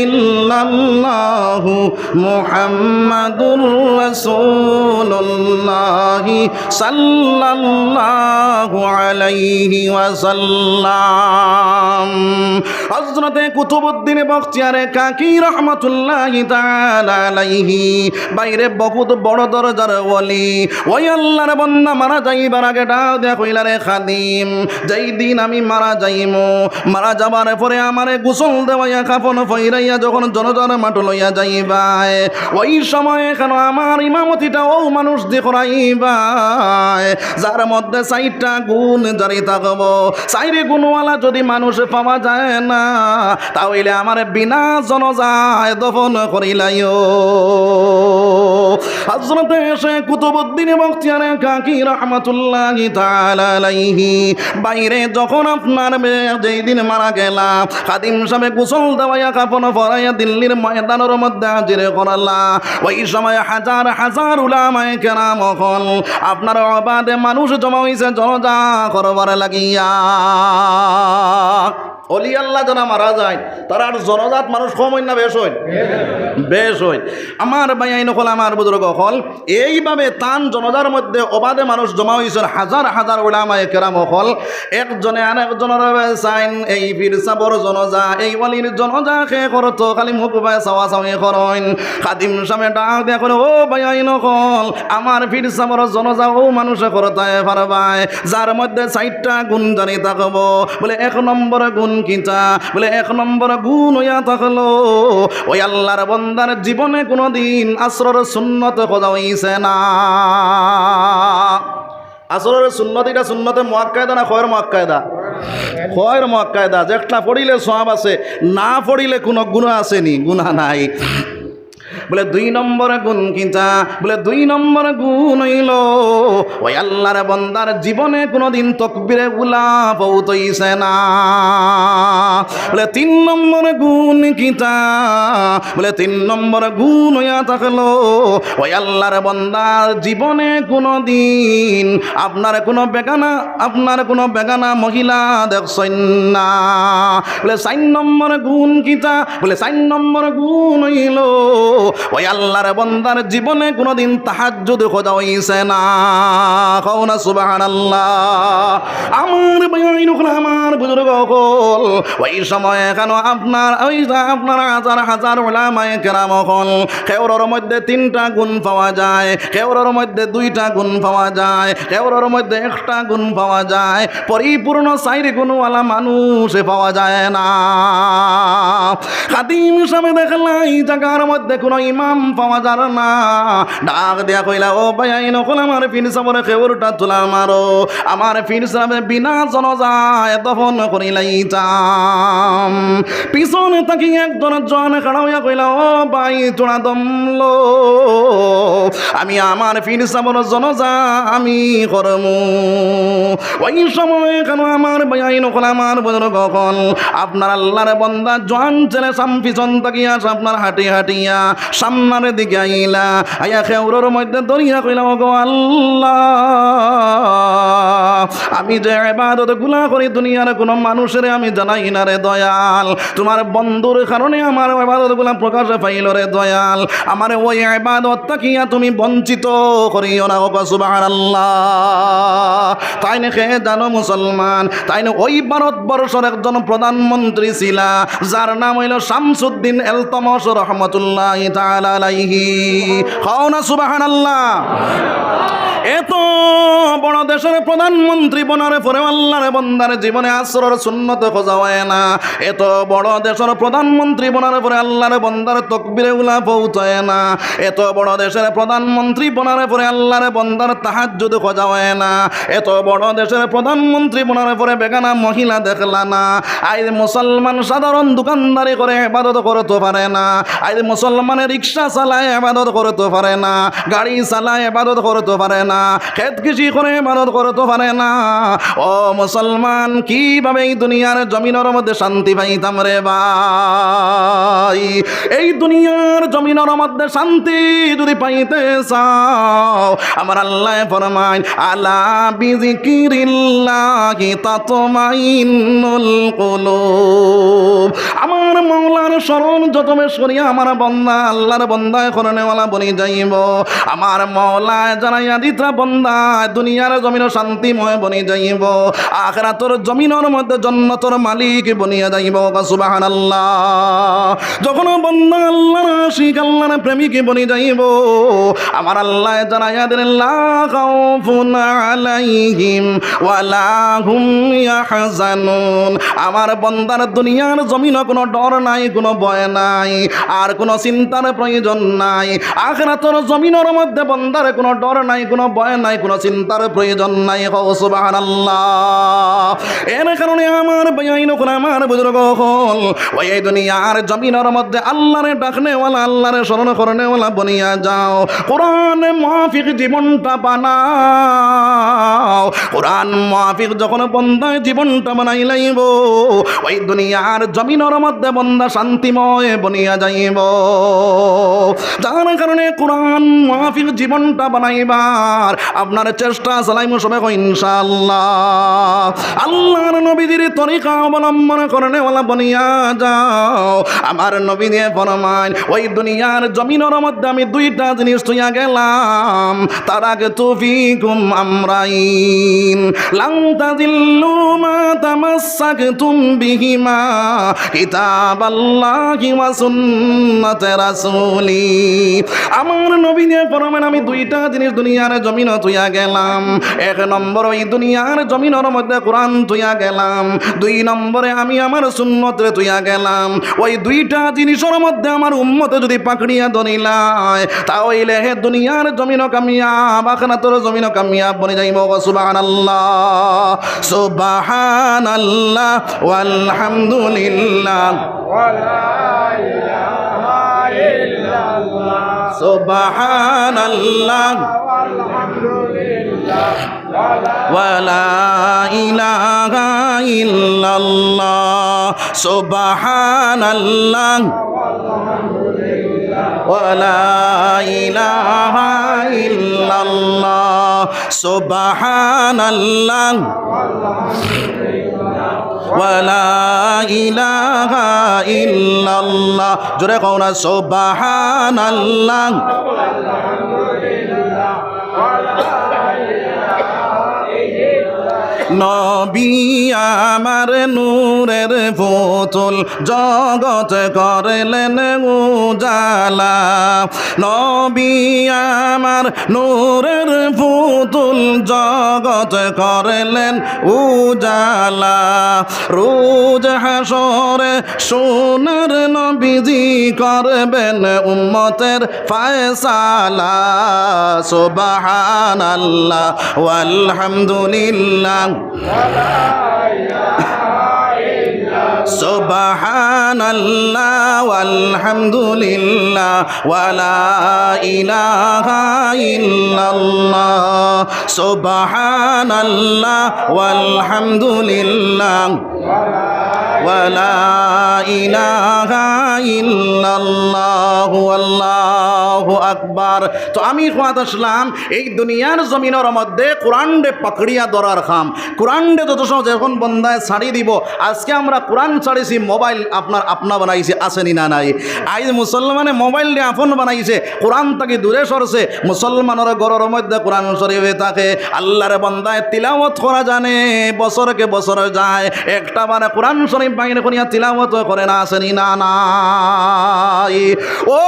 إلا الله محمد رسول الله صلى الله عليه وسلم. হযরতে কুতুবউদ্দিন বখতিয়ারে কাকি রহমাতুল্লাহি তাআলা আলাইহি বাইরে বহুত বড় দরজার ওলি। ওই আল্লাহর বন্দা মারা যাইবার আগে ডাক দিয়া কইলা, রে খাদিম, যেই দিন আমি মারা যাইমু, মারা যাবার পরে আমারে গোসল দেওয়াইয়া কাফন পরাইয়া যখন জনাজার মাঠো লইয়া যাইবায়, ওই সময় কেন আমার ইমামতিটা অউ মানুষ দি করাইবায়, যার মধ্যে চাইরটা গুণ জারি থাকবো। চাইর গুণওয়ালা যদি মানুষ পাওয়া যায় না, তাইলে আমারে বিনা জনাজায় দফন করিলাইও। হযরতে শেখ কুতুবউদ্দিন বখতিয়ারে কাকি রহমাতুল্লাহি তাআলা আলাইহি বাইরে যখন আপনার বে-, যেই দিন মারা গেলা, খাদিম সাবে গোসল দেওয়াইয়া কাফন পরাইয়া দিল্লির ময়দানর মধ্যে হাজির করালা। ওই সময় হাজার হাজার উলামায়ে কেরাম অকল আপনার অবাদে মানুষ জমা অইছে জনাজা করবার লাগিয়া। অলি আল্লাহ যারা মারা যায়, তারার জনাজাত মানুষ কম অইন না বেশ অইন? বেশ অইন। আমার ভাইয়াইন অকল, আমার বুজুর্গ অকল, এইভাবে তান জনাজার মধ্যে অবাদে মানুষ জমা অইছইন, হাজার হাজার উলামায়ে কেরাম অকল। একজনে আরেকজনরে চাইন, এই পীর সাবর জনাজা, এই ওলির জনাজা কে করতো, খালি মুখ বায় চাওয়াচাওয়ি করইন। খাদিম সাবে ডাক দিয়া কইন, ও ভাইয়াইন অকল, আমার পীর সাবর জনাজা অউ মানুষে করতায় পারবায়, যার মধ্যে চাইরটা গুণ জারি থাকবো। বলে, এক নম্বর গুণ কিতা? বলে, এক নম্বর গুণ অইয়া থাকলো, ওই আল্লাহর বন্দার জীবনে কুনুদিন আসরর সুন্নত খজা অইছে না। আসরর সুন্নত, ইটা সুন্নতে মুআক্কাদা না গয়র মুআক্কাদা? গয়র মুআক্কাদা। যেটা পড়িলে সওয়াব আছে, না পড়িলে কুনু গুনা আছে নি? গুনা নাই। বলে, দুই নম্বর গুণ কিতা? বলে, দুই নম্বর গুণ অইলো, ওই আল্লাহর বন্দার জীবনে কুনুদিন তকবিরে উলা ফৌত অইছে না। বলে, তিন নম্বর গুণ কিতা? বলে, তিন নম্বর গুণ অইয়া থাকলো, ওই আল্লাহর বন্দার জীবনে কুনুদিন আপনার কুনু বেগানা, আপনার কুনু বেগানা মহিলা দেখছইন না। বলে, চাইর নম্বর গুণ কিতা? বলে, চাইর নম্বর গুণ অইলো, ওই আল্লাহর বন্দার জীবনে কুনুদিন তাহাজ্জুদ খজা অইছে না। কও না সুবহানাল্লাহ। আমার ভাইয়াইন অকল, আমার বুজুর্গ অকল, ওই সময় কেন আপনার, ওই যে আপনার হাজার হাজার উলামায়ে কেরাম অকল, কেউরর মধ্যে তিনটা গুণ পাওয়া যায়, কেউরর মধ্যে দুইটা গুণ পাওয়া যায়, কেউরর মধ্যে একটা গুণ পাওয়া যায়, পরিপূর্ণ চাইর গুণওয়ালা মানুষ পাওয়া যায় না। খাদিম সাবে দেখলা ই জাগার মধ্যে কুনু ইমাম পাওয়া যার না। ডাক দিয়া কইলা, ও ভাইয়াইন অকল, আমার পীর সাবরে কেবরটা তুলা মারো, আমার পীর সাবরে বিনা জনাজায় দফন করিলাইতাম। পিছনে থাকি একজন জোয়ান খাড়া অইয়া কইলা, ও ভাই, থুড়া দম লও, আমি আমার পীর সাবর জনাজা আমি করমু। ওই সময় কেন আমার ভাইয়াইন অকল, আমার বুজুর্গ অকল, আপনার আল্লাহর বন্দা জোয়ান ছেলে সাব পিছন থাকি আসে আপনার হাঁটি হাঁটিয়া সামনের দিকে আইলা, আইয়া খেউরর মধ্যে ধরিয়া কইলা, "ওগো আল্লাহ, আমি যে ইবাদত গুলা করি দুনিয়ার কোনো মানুষরে আমি জানাই না রে দয়াল, তোমার বন্ধুর কারণে আমার ইবাদত গুলা প্রকাশে পাইল রে দয়াল, আমারে ওই ইবাদত থাকিয়া তুমি বঞ্চিত করিও না।" ওগো সুবহানাল্লাহ। তাইন কে জানো মুসলমান, তাইন ওই ভারতবর্ষর একজন প্রধানমন্ত্রী ছিলা, যার নাম অইল শামসুদ্দিন এলতমশ রহমতুল্লাহি তাআলা আলাইহি। কও না সুবহানাল্লাহ। এত বড় দেশর প্রধানমন্ত্রী বনার পরে আল্লাহর বন্দার জীবনে আসরর সুন্নত খোঁজা হয় না। এত বড় দেশর প্রধানমন্ত্রী বনার পরে আল্লাহর বন্দার তকবিরে উলা পৌঁছায় না। এত বড় দেশর প্রধানমন্ত্রী বনার পরে আল্লাহর বন্দার তাহাজ্জুদ খোঁজা হয় না। এত বড় দেশর প্রধানমন্ত্রী বনার পরে বেগানা মহিলা দেখলা না। আইজ মুসলমান সাধারণ দোকানদারি করে ইবাদত করতে পারে না। আইজ মুসলমানে রিক্সা চালায় ইবাদত করতে পারে না, গাড়ি চালায় ইবাদত করতে পারে না, খেত কৃষি করে ইবাদত করতে পারে না। ও মুসলমান, কিভাবে এই দুনিয়ার জমিনর মধ্যে শান্তি পাইতাম রে ভাই? এই দুনিয়ার জমিনর মধ্যে শান্তি যদি পাইতে চাও, আমার আল্লাহ ফরমাইন, "আলা বিযিকরিল্লাহি তাতমাইন্নুল কুলুব।" আমার মৌলার স্মরণ যত বেশ করিয়া আমার বন্দা, আল্লাহর বন্দায় করনেওয়ালা বনি যাইব। আমার মৌলায় জানাইয়া দিতরা বন্দা, দুনিয়ার জমিনও শান্তিময় বনি যাইব, আখেরাতর জমিনর মধ্যে জন্নতর মালিক বনিয়া যাইব। সুবহানাল্লাহ। যখন বন্দা আল্লাহর আশিক, আল্লাহর প্রেমিক বনি যাইব, আমার আল্লাহ জানাইয়া দিলেন, "লা খাউফুন আলাইহিম ওয়া লা হুম ইয়াহজানুন।" আমার বন্দার দুনিয়ার জমিনও কোনো ডর নাই, কোনো ভয় নাই, আর কোনো চিন্তার প্রয়োজন নাই। আখেরাতর জমিনর মধ্যে বন্দার কোনো ডর নাই, কোনো ভয় নাই, কোনো চিন্তার প্রয়োজন নাই। কও সুবহানাল্লাহ। এর কারণে আমার ভাইয়াইন অকল, আমার বুজুর্গ অকল, ওই এই দুনিয়ার জমিনর মধ্যে আল্লাহরে ডাকনেওয়ালা, আল্লাহরে স্মরণ করনেওয়ালা বনিয়া যাও। কোরআন মুআফিক জীবনটা বানাও। কোরআন মুআফিক যখন বন্দায় জীবনটা বানাই লাইব, ওই দুনিয়ার জমিনর মধ্যে বন্দা শান্তিময় বনিয়া যাইব। যার কারণে কোরআন মুআফিক জীবনটা বানাইবার আপনার চেষ্টা চালাইমু সবে কই ইনশাআল্লাহ। আল্লাহর নবীজির তরিকা অবলম্বন করনেওয়ালা বনিয়া যাও। আমার নবীজি ফরমাইন, ওই দুনিয়ার জমিনর মধ্যে আমি দুইটা জিনিস থইয়া গেলাম, তারাকতু ফিকুম আমরাইন, লান তাদিল্লু মা তামাসসাকতুম বিহিমা, কিতাবাল্লাহি ওয়া সুন্নাতে রাসূলি। আমার নবীজি ফরমাইন, আমি দুইটা জিনিস দুনিয়ার জমিনো থইয়া গেলাম। এক নম্বর, ওই দুনিয়ার জমিনর মধ্যে কোরআন থইয়া গেলাম। দুই নম্বরে, আমি আমার সুন্নতরে থইয়া গেলাম। ওই দুইটা জিনিসর মধ্যে আমার উম্মতে যদি পাকড়িয়া ধরিলায়, তা অইলে হে দুনিয়ার জমিনো কামিয়াব, আখিরাতর জমিনো কামিয়াব বনি যাইব। সুবহানাল্লাহ, সুবহানাল্লাহ, ওয়ালহামদুলিল্লাহ। সুবহানাল্লাহ। ওয়ালা ইলাহা ইল্লাল্লাহ। সুবহানাল্লাহ। ওয়ালা ইলাহা ইল্লাল্লাহ। সুবহানাল্লাহ। ওয়ালা ইলাহা ইল্লাল্লাহ। জোরে কও না, সুবহানাল্লাহ। নবী আমার নূরের পুতুল, জগত করলেন উজালা। নবী আমার নূরের পুতুল, জগত করলেন উজালা। রোজ হাশরে সোনার নবীজি করবেন উম্মতের ফয়সালা। সুবহানাল্লাহ, ওয়ালহামদুলিল্লাহ। সুবহানাল্লাহ, ওয়ালহামদুলিল্লাহ, ওয়ালা ইলাহা ইল্লাল্লাহ। সুবহানাল্লাহ, ওয়ালহামদুলিল্লাহ। ওয়ালা ইলাহা ইল্লাল্লাহু, আল্লাহু আকবার। তো আমি কওয়াত আসলাম, এই দুনিয়ার জমিনর মধ্যে কোরআনরে পাকড়িয়া ধরার কাম। কোরআনরে যত সময় যখন বন্দায় ছাড়ি দিব, আজকে আমরা কোরআন ছাড়িছি, মোবাইল আপনার আপনা বানাইছি, আছে নি না নাই? আইজ মুসলমানে মোবাইলরে আপন বানাইছে, কোরআন থাকি দূরে সরছে। মুসলমানর ঘরর মধ্যে কোরআন শরীফ থাকে, আল্লাহর বন্দায় তিলাওয়াত করা জানে, বছরকে বছর যায়, একটা বারে কোরআন শরীফ বাইর করিয়া তিলাওয়াত করে না, আছে নি না নাই? ও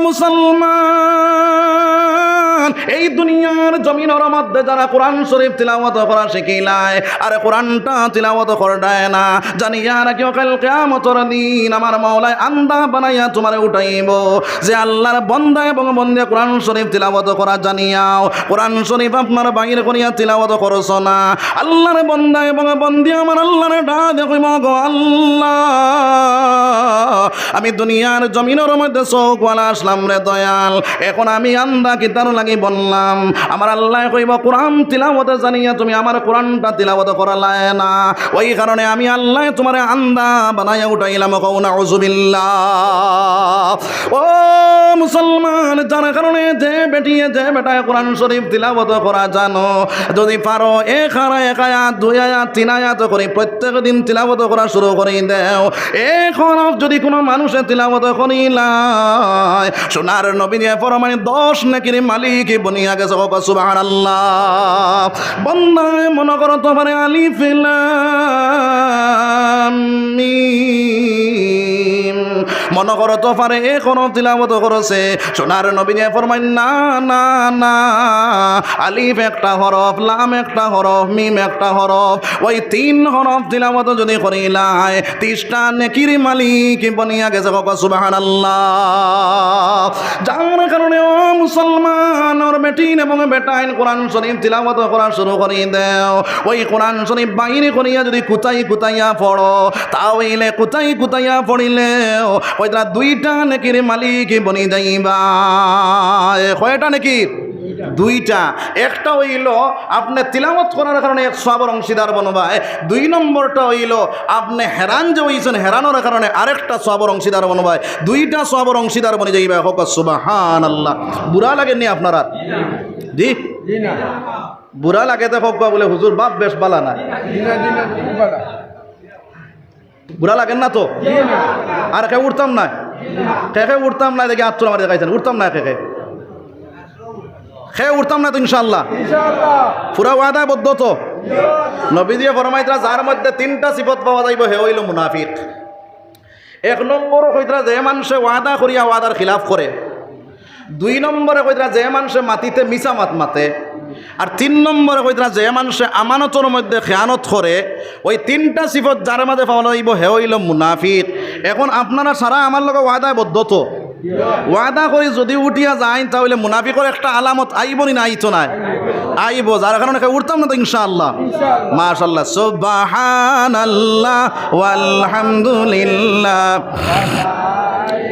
মুসলমান, এই দুনিয়ার জমিনর মধ্যে যারা কোরআন শরীফ তিলাওয়াত করা শিখিলায়, আর কোরআনটা তিলাওয়াত করডায় না, জানিয়া রাখিও, কাইল কিয়ামতর দিন আমার মাওলায় আন্দা বানাইয়া তুমারে উঠাইবো। যে আল্লাহর বন্দা এবং বন্দিয়ে কোরআন শরীফ তিলাওয়াত করা জানিয়াও কোরআন শরীফ আপনার বাইর করিয়া তিলাওয়াত করছো না, আল্লাহর বন্দা এবং বন্দি আমার আল্লাহর ডাক দিয়া কইবো, "গো আল্লাহ, আমি দুনিয়ার জমিনর মধ্যে চউখওয়ালা আসলাম রে দয়াল, এখন আমি আন্দা কিতার লাগি বনলাম?" আমার আল্লায় কইবো, "কোরআন তিলাওয়াত জানিয়া তুমি আমার কোরআনটা তিলাওয়াত করলায় না, ওই কারণে আমি আল্লায় তুমারে আন্দা বানাইয়া উঠাইলাম।" কও নাউজুবিল্লাহ। ও মুসলমান, যার কারণে যে বেটিয়ে, যে বেটায় কোরআন শরীফ তিলাওয়াত করা জানো, যদি পারো এক আরা-, এক আয়াত, দুই আয়াত, তিন আয়াত করি প্রত্যেক দিন তিলাওয়াত করা শুরু করি দেও। এক হরফ যদি কোনো মানুষে তিলাওয়াত করিলায়, সোনার নবীয়ে ফরমাইন, দশ নেকির মালিক বনিয়া গেছে। কও সুবহানাল্লাহ। বন্দায় মনো করতো পারে আলিফ লাম মিম, মনো করতো পারে এক হরফ তিলাওয়াত করছে। সোনার নবীয়ে ফরমাইন, "না, না, না, আলিফ একটা হরফ, লাম একটা হরফ, মিম একটা হরফ, ওই তিন হরফ তিলাওয়াত যদি করিলায়, তিশটা নেকির মালিক বনিয়া গেছে।" কও সুবহানাল্লাহ। যার কারণে ও মুসলমান, ওর বেটিন এবং বেটাইন কোরআন শরীফ তিলাওয়াত করা শুরু করি দেও। ওই কোরআন শরীফ বাইর করিয়া যদি কুতাই কুতাইয়া পড়ো, তা অইলে কুতাই কুতাইয়া পড়িলেও কইতরা দুইটা নেকির মালিক বনি যাইবায়। কয়টা নেকির? দুইটা। একটা অইলো আপনে তিলাওয়াত করার কারণে এক সওয়াবর অংশীদার বনবায়। দুই নম্বরটা অইলো আপনে হেরান যে অইছইন, হেরানর কারণে আরেকটা সওয়াবর অংশীদার বনবায়। দুইটা সওয়াবর অংশীদার বনি যাইবায়। কও সুবহানাল্লাহ। বুরা লাগের নি আপনারার? জি? বুরা লাগে তো কউক্কা বুলে, "হুজুর, বাপ বেশ বালা নায়।" বুরা লাগের না তো? আর কে উঠতাম নায়? কে কে উঠতাম নায়? দেখি আত তুলা মারি দেখাইছইন। উঠতাম নায় কে কে? কে উঠতাম নায় তো ইনশাআল্লাহ? পুরা ওয়াদাবদ্ধ তো? নবীজিয়ে ফরমাইতরা, যার মধ্যে তিনটা সিফত পাওয়া যাইবো, হে অইলো মুনাফিক। এক নম্বরে কইতরা, যে মানষে ওয়াদা করিয়া ওয়াদার খিলাফ করে। দুই নম্বরে কইতরা, যে মানষে মাতিতে মিছা মাত মাতে। আর তিন নম্বরে কইতরা, যে মানষে আমানতর মধ্যে খেয়ানত করে। ওই তিনটা সিফত যার মাঝে পাওয়া যাইবো, হে অইলো মুনাফিক। এখন আপনারা সারা আমার লগে ওয়াদাবদ্ধ তো? ওয়াদা করি যদি উঠিয়া যাইন, তা অইলে মুনাফিকর একটা আলামত আইবো নি না আইতো নায়? আইবো, যার কারণে কেউ উঠতাম না তো ইনশাআল্লাহ। মাশাআল্লাহ, সুবহানাল্লাহ, ওয়ালহামদুলিল্লাহ,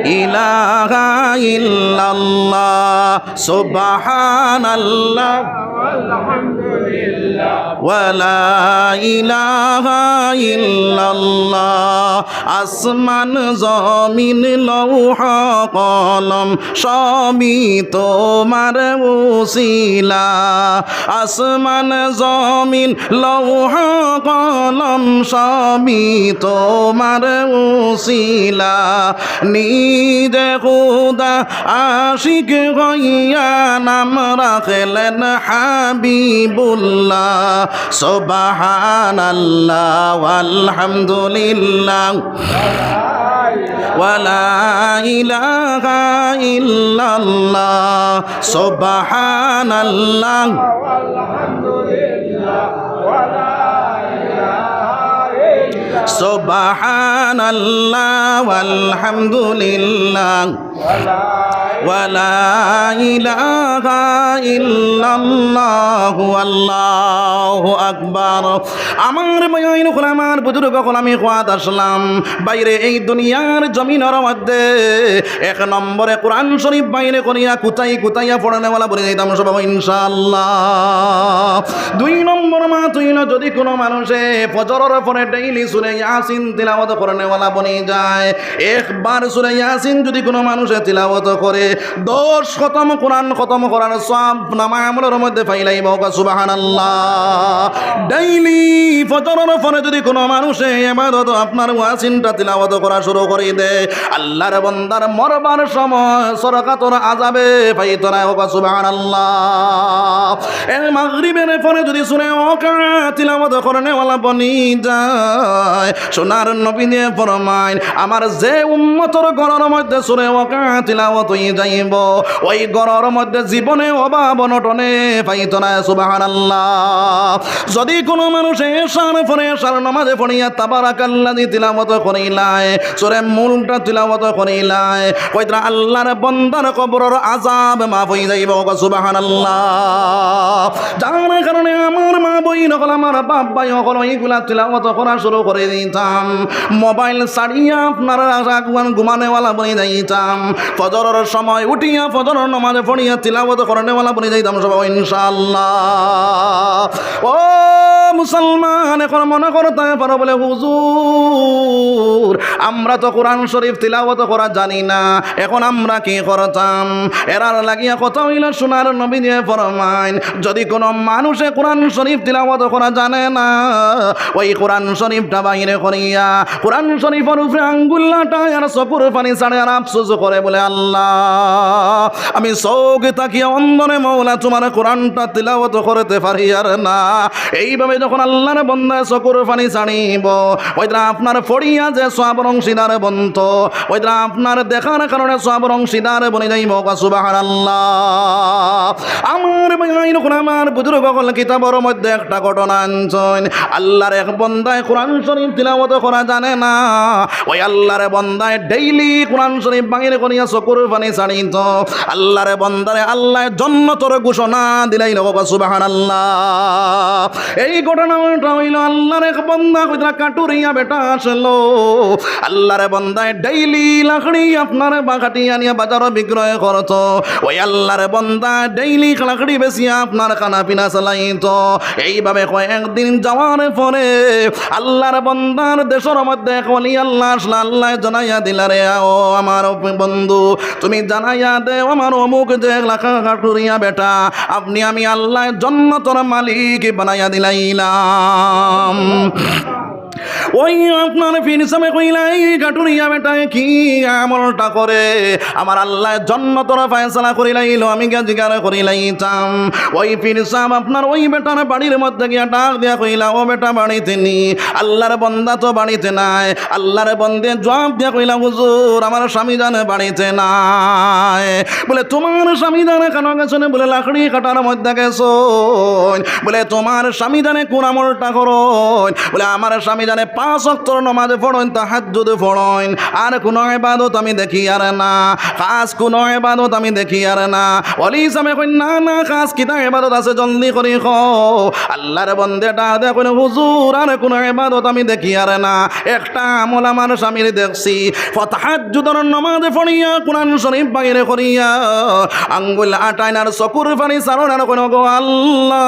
ইলাহা ইল্লাল্লাহ, সুবহানাল্লাহ, ওয়ালা ইলাহা ইল্লাল্লাহ। আসমান জমিন লৌহ কলম সবই তোমার উসিলা। আসমান জমিন লৌহ কলম সবই তোমার উসিলা। নিজে খুদা আশিক হইয়া নাম রাখলেন হাবিবুল্লাহ। সুবহানাল্লাহ, ওয়ালহামদুলিল্লাহ, ওয়ালা ইলাহা ইল্লাল্লাহ। সুবহানাল্লাহ, সুবহানাল্লাহ, ওয়ালহামদুলিল্লাহ। ওয়ালা ইলাহা ইল্লাল্লাহু, আল্লাহু আকবার। আমার ভাইয়াইন অকল, আমার বুজুর্গ অকল, আমি কওয়াত আসলাম, বাইরে এই দুনিয়ার জমিনর মধ্যে এক নম্বরে কোরআন শরীফ বাইরে করিয়া কুতাই কুতাইয়া পড়নেওয়ালা বনি যাইতাম সব ইনশাআল্লাহ। দুই নম্বর মাত অইলো, যদি কোনো মানুষে ফজরর পরে ডেইলি সূরা ইয়াসিন তিলাওয়াত করনেওয়ালা বনি যায়, একবার সূরা ইয়াসিন যদি কোনো মানুষে তিলাওয়াত করে, দশ খতম কোরআন খতম করার সওয়াব নামা আমলর মধ্যে পাইলাইবো। সুবহানাল্লাহ। ডেইলি ফজরর পরে যদি কোনো মানুষে ইবাদত আপনার ইয়াসিনটা তিলাওয়াত করা শুরু করি দেয়, আল্লাহর বন্দার মরবার সময় সরকাতর আজাবে পাইতো নায়। সুবহানাল্লাহ। এর মাগরিবের পরে যদি সূরা ওয়াকিয়া তিলাওয়াত করনেওয়ালা বনি যায়, সোনার নবী দিয়ে ফরমাইন, আমার যে উম্মতর ঘরর মধ্যে সূরা ওয়াকিয়া তিলাওয়াত অই যাইবো, ওই ঘরর মধ্যে জীবনে অভাব অনটনে পাইতো নায়। সুবহানাল্লাহ। যদি কোনো মানুষে এশার পরে এশার নামাজে পড়িয়া তাবারাকাল্লাযী তিলাওয়াত করিলায়, সূরা মুলকটা তিলাওয়াত করিলায়, কইতরা আল্লাহর বন্দার কবরর আজাব মাফ অই যাইবো। সুবহানাল্লাহ। যার কারণে আমার মা বইন অকল, আমার বাপ ভাই অকল, ওইগুলা তিলাওয়াত করা শুরু করি দিতাম। মোবাইল ছাড়িয়া আপনারা রাখবেন, ঘুমানেওয়ালা বনি যাইতাম। ফজরর সময় উঠিয়া ফজরর নামাজে পড়িয়া তিলাওয়াত করনেওয়ালা বনি যাইতাম সব ইনশাআল্লাহ। ও মুসলমান, এখন মনে করতায় পারো বুলে, হুজুর, আমরা তো কোরআন শরীফ তিলাওয়াত করা জানি না, এখন আমরা কি করতাম? এরার লাগিয়া কথা অইলো, সোনার নবী দিয়ে ফরমাইন, যদি কোনো মানুষে কোরআন শরীফ তিলাওয়াত করা জানে না, ওই কোরআন শরীফটা বাইরে করিয়া কোরআন শরীফর উপরে আঙ্গুল আটায় আর চকুর পানি ছাড়ে আর আফসোস করে বুলে, আল্লাহ, আমি চউখ থাকিয়া অন্ধরে মওলা তুমার কোরআনটা তিলাওয়াত করতে পারিয়ার না। এইভাবে যখন আল্লাহর বন্দায় চকুর পানি ছাড়িবো, ওইটা আপনার পড়িয়া যে সওয়াবর অংশীদার বনতো, ওইটা আপনার দেখার কারণে সওয়াবর অংশীদার বনি যাইবো। সুবহানাল্লাহ। আমার ভাইয়াইন অকল, আমার বুজুর্গ অকল, কিতাবর মধ্যে একটা ঘটনা আনছইন। আল্লাহর এক বন্দায় কোরআন শরীফ তিলাওয়াত করা জানে না, ওই আল্লাহর বন্দায় ডেইলি কোরআন শরীফ বাইরে করিয়া চকুর পানি ছাড়িতো। আল্লাহর বন্দারে আল্লায় জন্নতর ঘোষণা দিলাইলো। সুবহানাল্লাহ। এই ঘটনাটা অইলো, আল্লাহর এক বন্দা কইতরা কাটুরিয়া বেটা আসলো। আল্লাহর বন্দায় ডেইলি লাকড়ি আপনার বা কাটিয়া আনিয়া বাজারো বিক্রয় করতো। ওই আল্লাহর বন্দা ডেইলি লাকড়ি বেচিয়া আপনার খানা পিনা চালাইতো। এইভাবে কয়েকদিন যাওয়ার পরে আল্লাহর বন্দার দেশর মধ্যে এক ওলি আল্লাহ আসলা, আল্লায় জানাইয়া দিলা, রে ও আমার বন্ধু, তুমি জানাইয়া দেও আমার অমুক যে এলাকা কাটুরিয়া বেটা, আপনি আমি আল্লায় জন্নতর মালিক বানাইয়া দিলাইলাম। ওই আপনার পীর সাবে কইলা, এই কাটুরিয়া বেটায় কি আমলটা করে? আমার আল্লায় জন্নতর ফয়সালা করিলাইলো, আমি গিয়া জিগার করিলাইতাম। ওই পীর সাব আপনার ওই বেটার বাড়ির মধ্যে গিয়া ডাক দিয়া কইলা, ও বেটা, বাড়িতে নি? আল্লাহর বন্দা তো বাড়িতে নাই। আল্লাহর বন্দায় জবাব দিয়া কইলা, হুজুর, আমার স্বামী জানে বাড়িতে নাই। বুলে, তুমার স্বামী জানে কানো গেছইন? বুলে, লাকড়ি কাটার মধ্যে গেছইন। বুলে, তুমার স্বামী জানে কুন আমলটা করইন? বুলে, আমার স্বামী জানে পাঁচ ওয়াক্তর নমাজ পড়ইন, তাহাজ্জুদ পড়ইন, আর কুনু ইবাদত আমি দেখিয়ার না, খাস কুনু ইবাদত আমি দেখিয়ার না। ওলি সাবে কইন, না, না, খাস কিতা ইবাদত আছে, জলদি করি কও। আল্লাহর বন্দায় ডাক দিয়া কইন, হুজুর, আর কুনু ইবাদত আমি দেখিয়ার না, একটা আমল আমার স্বামীর দেখছি, তাহাজ্জুদর নমাজ পড়িয়া, কোরআন শরীফ বাইরে করিয়া, আঙ্গুল আটাইন আর চকুর পানি ছাড়ইন আর কইন, গো আল্লাহ,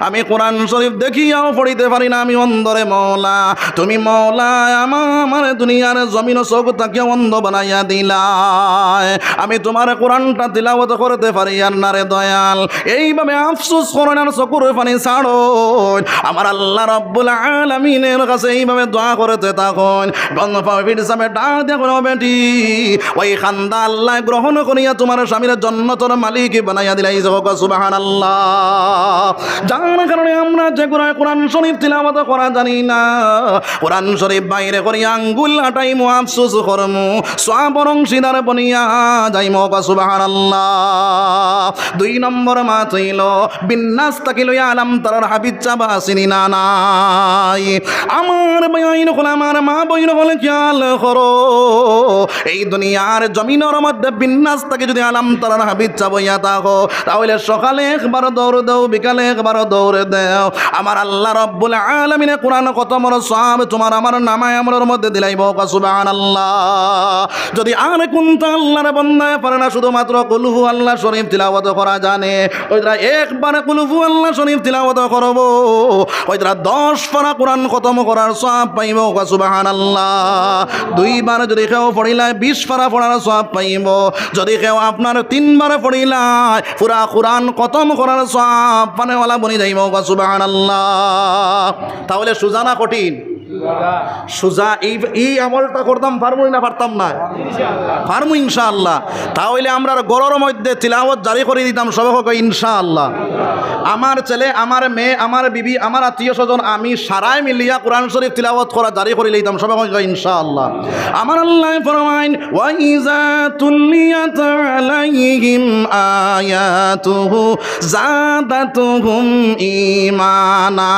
আমি কোরআন শরীফ দেখিয়াও পড়িতে পারি না, আমি অন্ধরে মওলা, তুমি মওলা, আমা-, আমারে দুনিয়ার জমিনো চউখ থাকিয়া অন্ধ বানাইয়া দিলায়, আমি তুমার কোরআনটা তিলাওয়াত করতে পারিয়ার না রে দয়াল। এইভাবে আফসোস করইন আর চকুর পানি ছাড়ইন, আমার আল্লাহ রাব্বুল আলামিনের কাছে এইভাবে দোয়া করতে থাকইন। বন্দ পীর সাবে ডাক দিয়া কইন, বেটি, ওই কান্দা আল্লায় গ্রহণ করিয়া তুমার স্বামীরে জন্নতর মালিক বানাইয়া দিলাইছে। সুবহানাল্লাহ। যার কারণে আমরা যে কোরআন, কোরআন শরীফ তিলাওয়াত করা জানি না, কোরআন শরীফ বাইরে করি আঙ্গুল আটাইমু, আফসোস করমু, সওয়াবর অংশীদার বনিয়া যাইমু। কও সুবহানাল্লাহ। দুই নম্বর মাত অইলো, বিন্যাস থাকি লইয়া আলাম তারার হাফিজ সাব আছইন নি না নাই? আমার ভাইয়াইন অকল, আমার মা বইন অকল, খেয়াল করো, এই দুনিয়ার জমিনর মধ্যে বিন্যাস থাকি যদি আলাম তারার হাফিজ সাব অইয়া থাকো, তাইলে সকালে একবার দৌড় দেও, বিকালে একবার দৌড় দেও, আমার আল্লাহ রব্বুল আলামিনে কোরআন খতমর সওয়াব তুমার আমার নামায় আমলর মধ্যে দিলাইবো। কও সুবহানাল্লাহ। যদি আর কুনটা আল্লাহর বন্দায় পারে না, শুধুমাত্র কুলহু আল্লাহ শরীফ তিলাওয়াত করা জানে, অউ তারা একবার কুলহু আল্লাহ শরীফ তিলাওয়াত করবো, অউ তারা দশ পারা কোরআন খতম করার সওয়াব পাইবো। কও সুবহানাল্লাহ। দুইবার যদি কেউ পড়িলায়, বিশ পারা পড়ার সওয়াব পাইবো। যদি কেউ আপনার তিনবার পড়িলায়, পুরা কোরআন খতম করার সওয়াব পানেওয়ালা বনি যাইবো। কও সুবহানাল্লাহ। তাইলে সুজা না কঠিন? সুজা। এই, এই আমলটা করতাম পারমু না পারতাম না? পারমু ইনশাআল্লাহ। তাইলে আমরার ঘরর মধ্যে তিলাওয়াত জারি করি দিতাম, সবে কও ইনশাআল্লাহ। আমার ছেলে, আমার মেয়ে, আমার বিবি, আমার আত্মীয় স্বজন, আমি সারায় মিলিয়া কোরআন শরীফ তিলাওয়াত করা জারি করি লইতাম, সবে কও ইনশাআল্লাহ। আমার আল্লায় ফরমাইন, "ওয়া ইযা তুলিয়াত আলাইহিম আয়াতুহু জাদাতহুম ঈমানা।"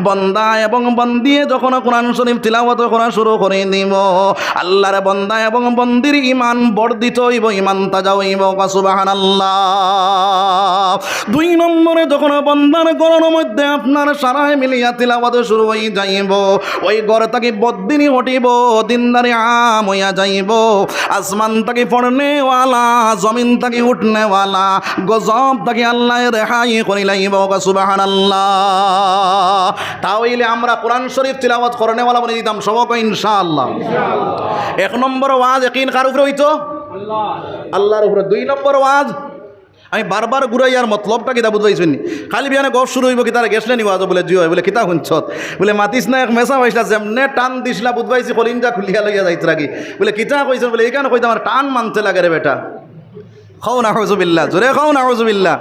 বন্দা এবং বন্দিয়ে যখন কোরআন শরীফ তিলাওয়াত করা শুরু করি দিবো, আল্লাহর বন্দা এবং বন্দির ঈমান বর্ধিত অইবো, ঈমান তাজা অইবো। কও সুবহানাল্লাহ। দুই নম্বরে যখন বন্দার ঘরর মধ্যে আপনার সারায় মিলিয়া তিলাওয়াত শুরু অই যাইবো, অউ ঘর থাকি বদদিনি হটিবো, দিনদারি আম অইয়া যাইবো। আসমান থাকি পড়নেওয়ালা, জমিন থাকি উঠনেওয়ালা, গজব থাকি আল্লায় রেহাই করি লাইবো। কও সুবহানাল্লাহ। তাইলে আমরা কোরআন শরীফ তিলাওয়াত করনেওয়ালা বনি দিতাম, সবে কও ইনশাআল্লাহ। এক নম্বর ওয়াজ একিন কার উপরে অইতো? আল্লাহর উপরে। দুই নম্বর ওয়াজ, আমি বারবার ঘুরাইয়ার মতলবটা কিতা বুঝাইছইন নি? খালি বিয়ানে গপ শুরু অইবো, কিতারে গেছলে নি ওয়াজো? বুলে, "জি অয়।" বুলে, "কিতা হুনছত?" বুলে, "মাতিস না, এক মেসা পাইছলা, যেমনে টান দিছলা, বুঝবাইছি কলিঞ্জা খুলিয়া লইয়া যাইতরাগি।" বুলে, "কিতা কইছইন?" বুলে, "ইখান কইতাম আর টান মানতে লাগে রে বেটা।" কও নাউজুবিল্লাহ, জোরে কও নাউজুবিল্লাহ।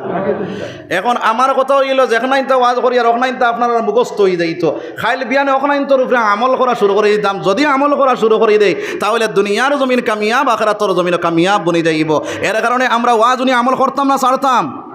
এখন আমার কথা অইলো, যেখানাইনতা ওয়াজ করি আর অখানাইনতা আপনারার মুখস্থ অই যাইতো। খাইল বিয়ানে অখানাইনতর উপরে আমল করা শুরু করি দিতাম। যদি আমল করা শুরু করি দেই, তাইলে দুনিয়ার জমিন কামিয়াব, আখিরাতর জমিন কামিয়াব বনি যাইবো। এর কারণে আমরা ওয়াজ হুনি আমল করতাম না ছাড়তাম?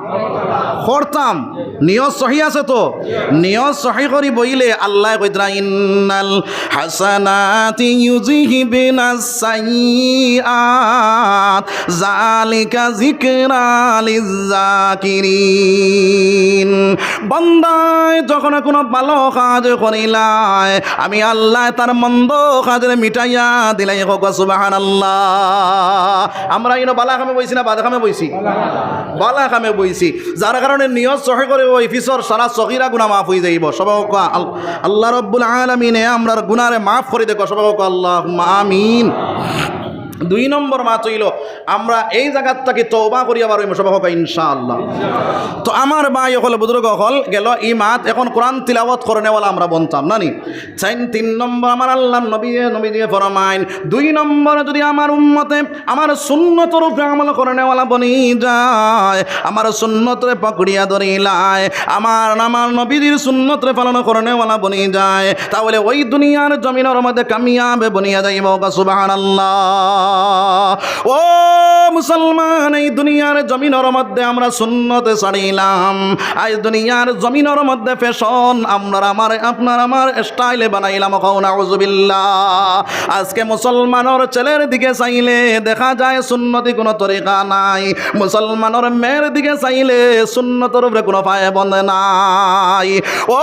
করতাম। নিয়ত সহি আছে তো? নিয়ত সহি করি বইলে আল্লায় কইতরা, "ইন্নাল হাসানাতি ইউযহিবনাস সাইয়্যিআত, যালিকা যিকরা লিযযাকিরিন।" বন্দায় যখন কুনু ভালা কাজ করিলায়, আমি আল্লায় তার মন্দ কাজরে মিটাইয়া দিলাই। কও সুবহানাল্লাহ। আমরা ইনো ভালা কামে বইছি না বাদ কামে বইছি? ভালা কামে বইছি। যার কারণে নিয়ত সহি করি অউ পিছর সারা সগিরা গুনা মাফ অই যাইবো। সবে কও আল-, আল্লাহ রব্বুল আলামিনে আমরার গুনারে মাফ করি দেউক্কা। সবে কও আল্লাহুম্মা আমিন। দুই নম্বর মাত অইলো, আমরা এই জাগাত থাকি তওবা করিয়া বার অইমু, সবে কও ইনশাআল্লাহ। তো আমার ভাই অকল, বুজুর্গ অকল, গেলো ই মাত, এখন কোরআন তিলাওয়াত করনেওয়ালা আমরা বনতাম না নি? চাইন, তিন নম্বর আমার আল্লাহর নবীয়ে, নবীজিয়ে ফরমাইন, দুই নম্বর যদি আমার উম্মতে আমার সুন্নতর উপরে আমল করনেওয়ালা বনি যায়, আমার সুন্নতরে পাকড়িয়া ধরিলায়, আমার, আমার নবীজির সুন্নতরে পালন করনেওয়ালা বনি যায়, তাইলে অউ দুনিয়ার জমিনর মধ্যে কামিয়াব বনিয়া যাইবো। কও সুবহানাল্লাহ। ও মুসলমান, এই দুনিয়ার জমিনর মধ্যে আমরা সুন্নত ছাড়িলাম, আইজ দুনিয়ার জমিনর মধ্যে ফ্যাশন আপনার আমার, আপনার আমার স্টাইলে বানাইলাম। কও নাউজুবিল্লাহ। আজকে মুসলমানর ছেলের দিকে চাইলে দেখা যায় সুন্নতি কুনু তরিকা নাই, মুসলমানর মেয়ের দিকে চাইলে সুন্নতর উপরে কুনু পায়বন্দ নাই। ও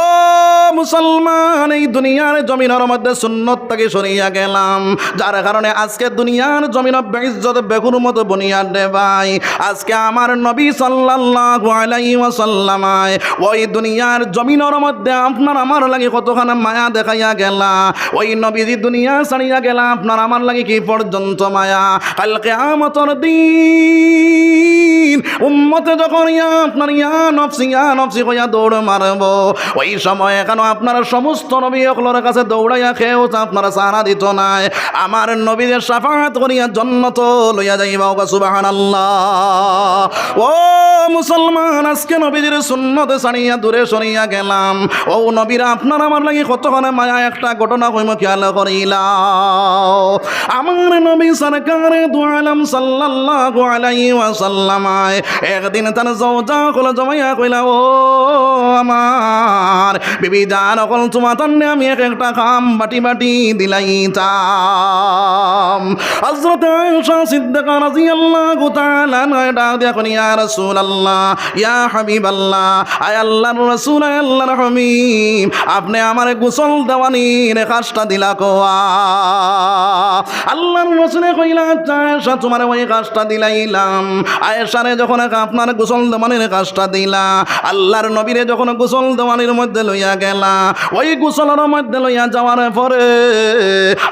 মুসলমান, এই দুনিয়ার জমিনর মধ্যে সুন্নত থাকি সরিয়া গেলাম, যার কারণে আজকে দুনিয়ার জমিন বেইজ্জত বেহুরমত বনিয়া রে ভাই। আজকে আমার নবী সাল্লাল্লাহু আলাইহি ওয়াসাল্লাম অউ দুনিয়ার জমিনর মধ্যে আপনার আমার লাগি কতখান মায়া দেখাইয়া গেলা, অউ নবীজি দুনিয়া ছাড়িয়া গেলা, আপনার আমার লাগি কি পর্যন্ত মায়া। কাইল কিয়ামতর দিন উম্মতে যখন ইয়া আপনার ইয়া নফসি, ইয়া নফসি কইয়া দৌড় মারবো, ওই সময় এখানো আপনার সমস্ত নবী অকলর কাছে দৌড়াইয়া কেউ আপনার সাহারা দিত নায়। আমার নবীরে শাফাআত করিয়া জন্নত লইয়া যাইবা। ওগো সুবহানাল্লাহ। ও মুসলমান, আজকে নবীজির সুন্নতে ছাড়িয়া দূরে সরিয়া গেলাম। ও নবীর আপনার আমার লাগি কতখানে মায়া, একটা ঘটনা কইমু, খেয়াল করিলাও। আমার নবী সরকারে দু আলম সাল্লাল্লাহু আলাইহি ওয়াসাল্লাম একদিন তান জওজা অকল জমাইয়া কইলা, "ও আমার বিবি জান অকল, তুমাতানরে আমি এক একটা কাম বাটি বাটি দিলাইতাম।" হযরত আয়েশা সিদ্দিকা রাদিয়াল্লাহু তাআলা আনহা ডাক দিয়া কইন, "ইয়া রাসূলুল্লাহ, ইয়া হাবিবাল্লাহ, আয় আল্লাহর রাসূল, আয় আল্লাহর হাবিব, আপনে আমারে গোসল দেওয়ানির কাজটা দিলা কওয়া।" আল্লাহর রাসূলে কইলা, "আচ্ছা আয়েশা, তুমারে ওই কাজটা দিলাইলাম।" আয়েশারে যখন আপনার গোসল দেওয়ানির কাজটা দিলা, আল্লাহর নবীরে যখন গোসল দেওয়ানির মধ্যে লইয়া গেলা, ওই গোসলর মধ্যে লইয়া যাওয়ার পরে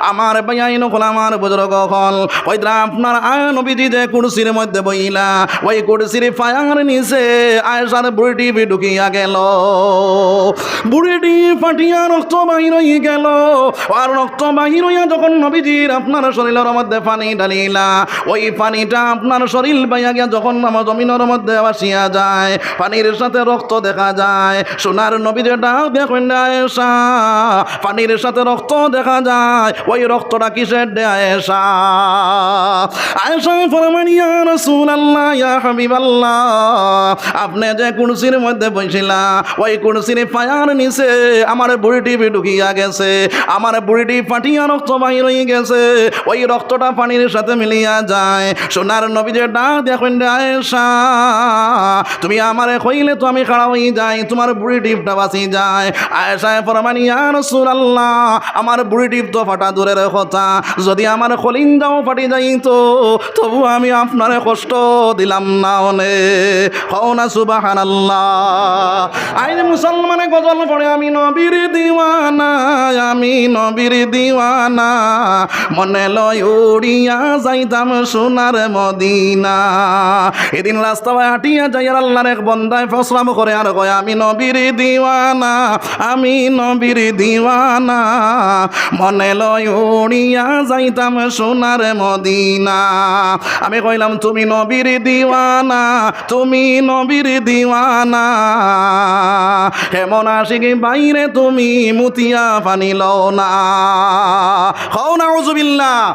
আমার ভাইয়াইন অকল, আমার বুজুর্গ অকল, কইতরা আপনার আয় নবীজি যে কুরসির মধ্যে বইলা, ওই কুরসির পায়ার নিচে আয়েশার বুড়ি টিপ ঢুকিয়া গেল। বুড়ি টিপ ফাটিয়া রক্ত বাহির অই গেল। আর রক্ত বাহির অইয়া যখন নবীজির আপনার শরীলর মধ্যে পানি ঢালিলা, ওই পানিটা আপনার শরীল বাইয়া গিয়া যখন আমার জমিনর মধ্যে ভাসিয়া যায়, পানির সাথে রক্ত দেখা যায়। সোনার নবীরে ডাক দিয়া কইন, "আয়েশা, পানির সাথে রক্ত দেখা যায়, ওই রক্তটা কিসের রে আয়েশা?" আয়েশা ফরমাইন, "ইয়া রাসূলুল্লাহ, ইয়া হাবিবাল্লাহ, আপনে যে কুরসির মধ্যে বইছিলা, ওই কুরসির পায়ার নিচে আমার বুড়ি টিপ ঢুকিয়া গেছে, আমার বুড়ি টিপ ফাটিয়া রক্ত বাহির অই গেছে, ওই রক্তটা পানির সাথে মিলিয়া যায়।" সোনার নবীজিরে ডাক দিয়া কইন, "আয়েশা, তুমি আমারে কইলে তো আমি খাড়া অই যাই, তুমার বুড়ি টিপটা বাঁচি যায়।" আয়েশায় ফরমাইন, "ইয়া রাসূলুল্লাহ, আমার বুড়ি টিপ তো ফাটা দূরের কথা, যদি আমার কলিজাও ফাটি যাইতো, তবু আমি আপনারে কষ্ট দিলাম না অনে।" কও না সুবহানাল্লাহ। আইজ মুসলমানে গজল পড়ে, "আমি নবীর দিওয়ানা, আমি নবীর দিওয়ানা, মনে লয় উড়িয়া যাইতাম সোনার মদিনা।" এদিন রাস্তায় আটিয়া যাইয়ার আল্লাহর এক বন্দায় প্রস্রাব করে আর কয়, "আমি নবীর দিওয়ানা, আমি নবীর দিওয়ানা, মনে লয় উড়িয়া যাইতাম সোনার মদিনা।" আমি কইলাম, "তুমি নবীর দিওয়ানা, তুমি নবীর দিওয়ানা, কেমন আশিক বাইরে তুমি মুতিয়া পানি লও না।" কও নাউজুবিল্লাহ।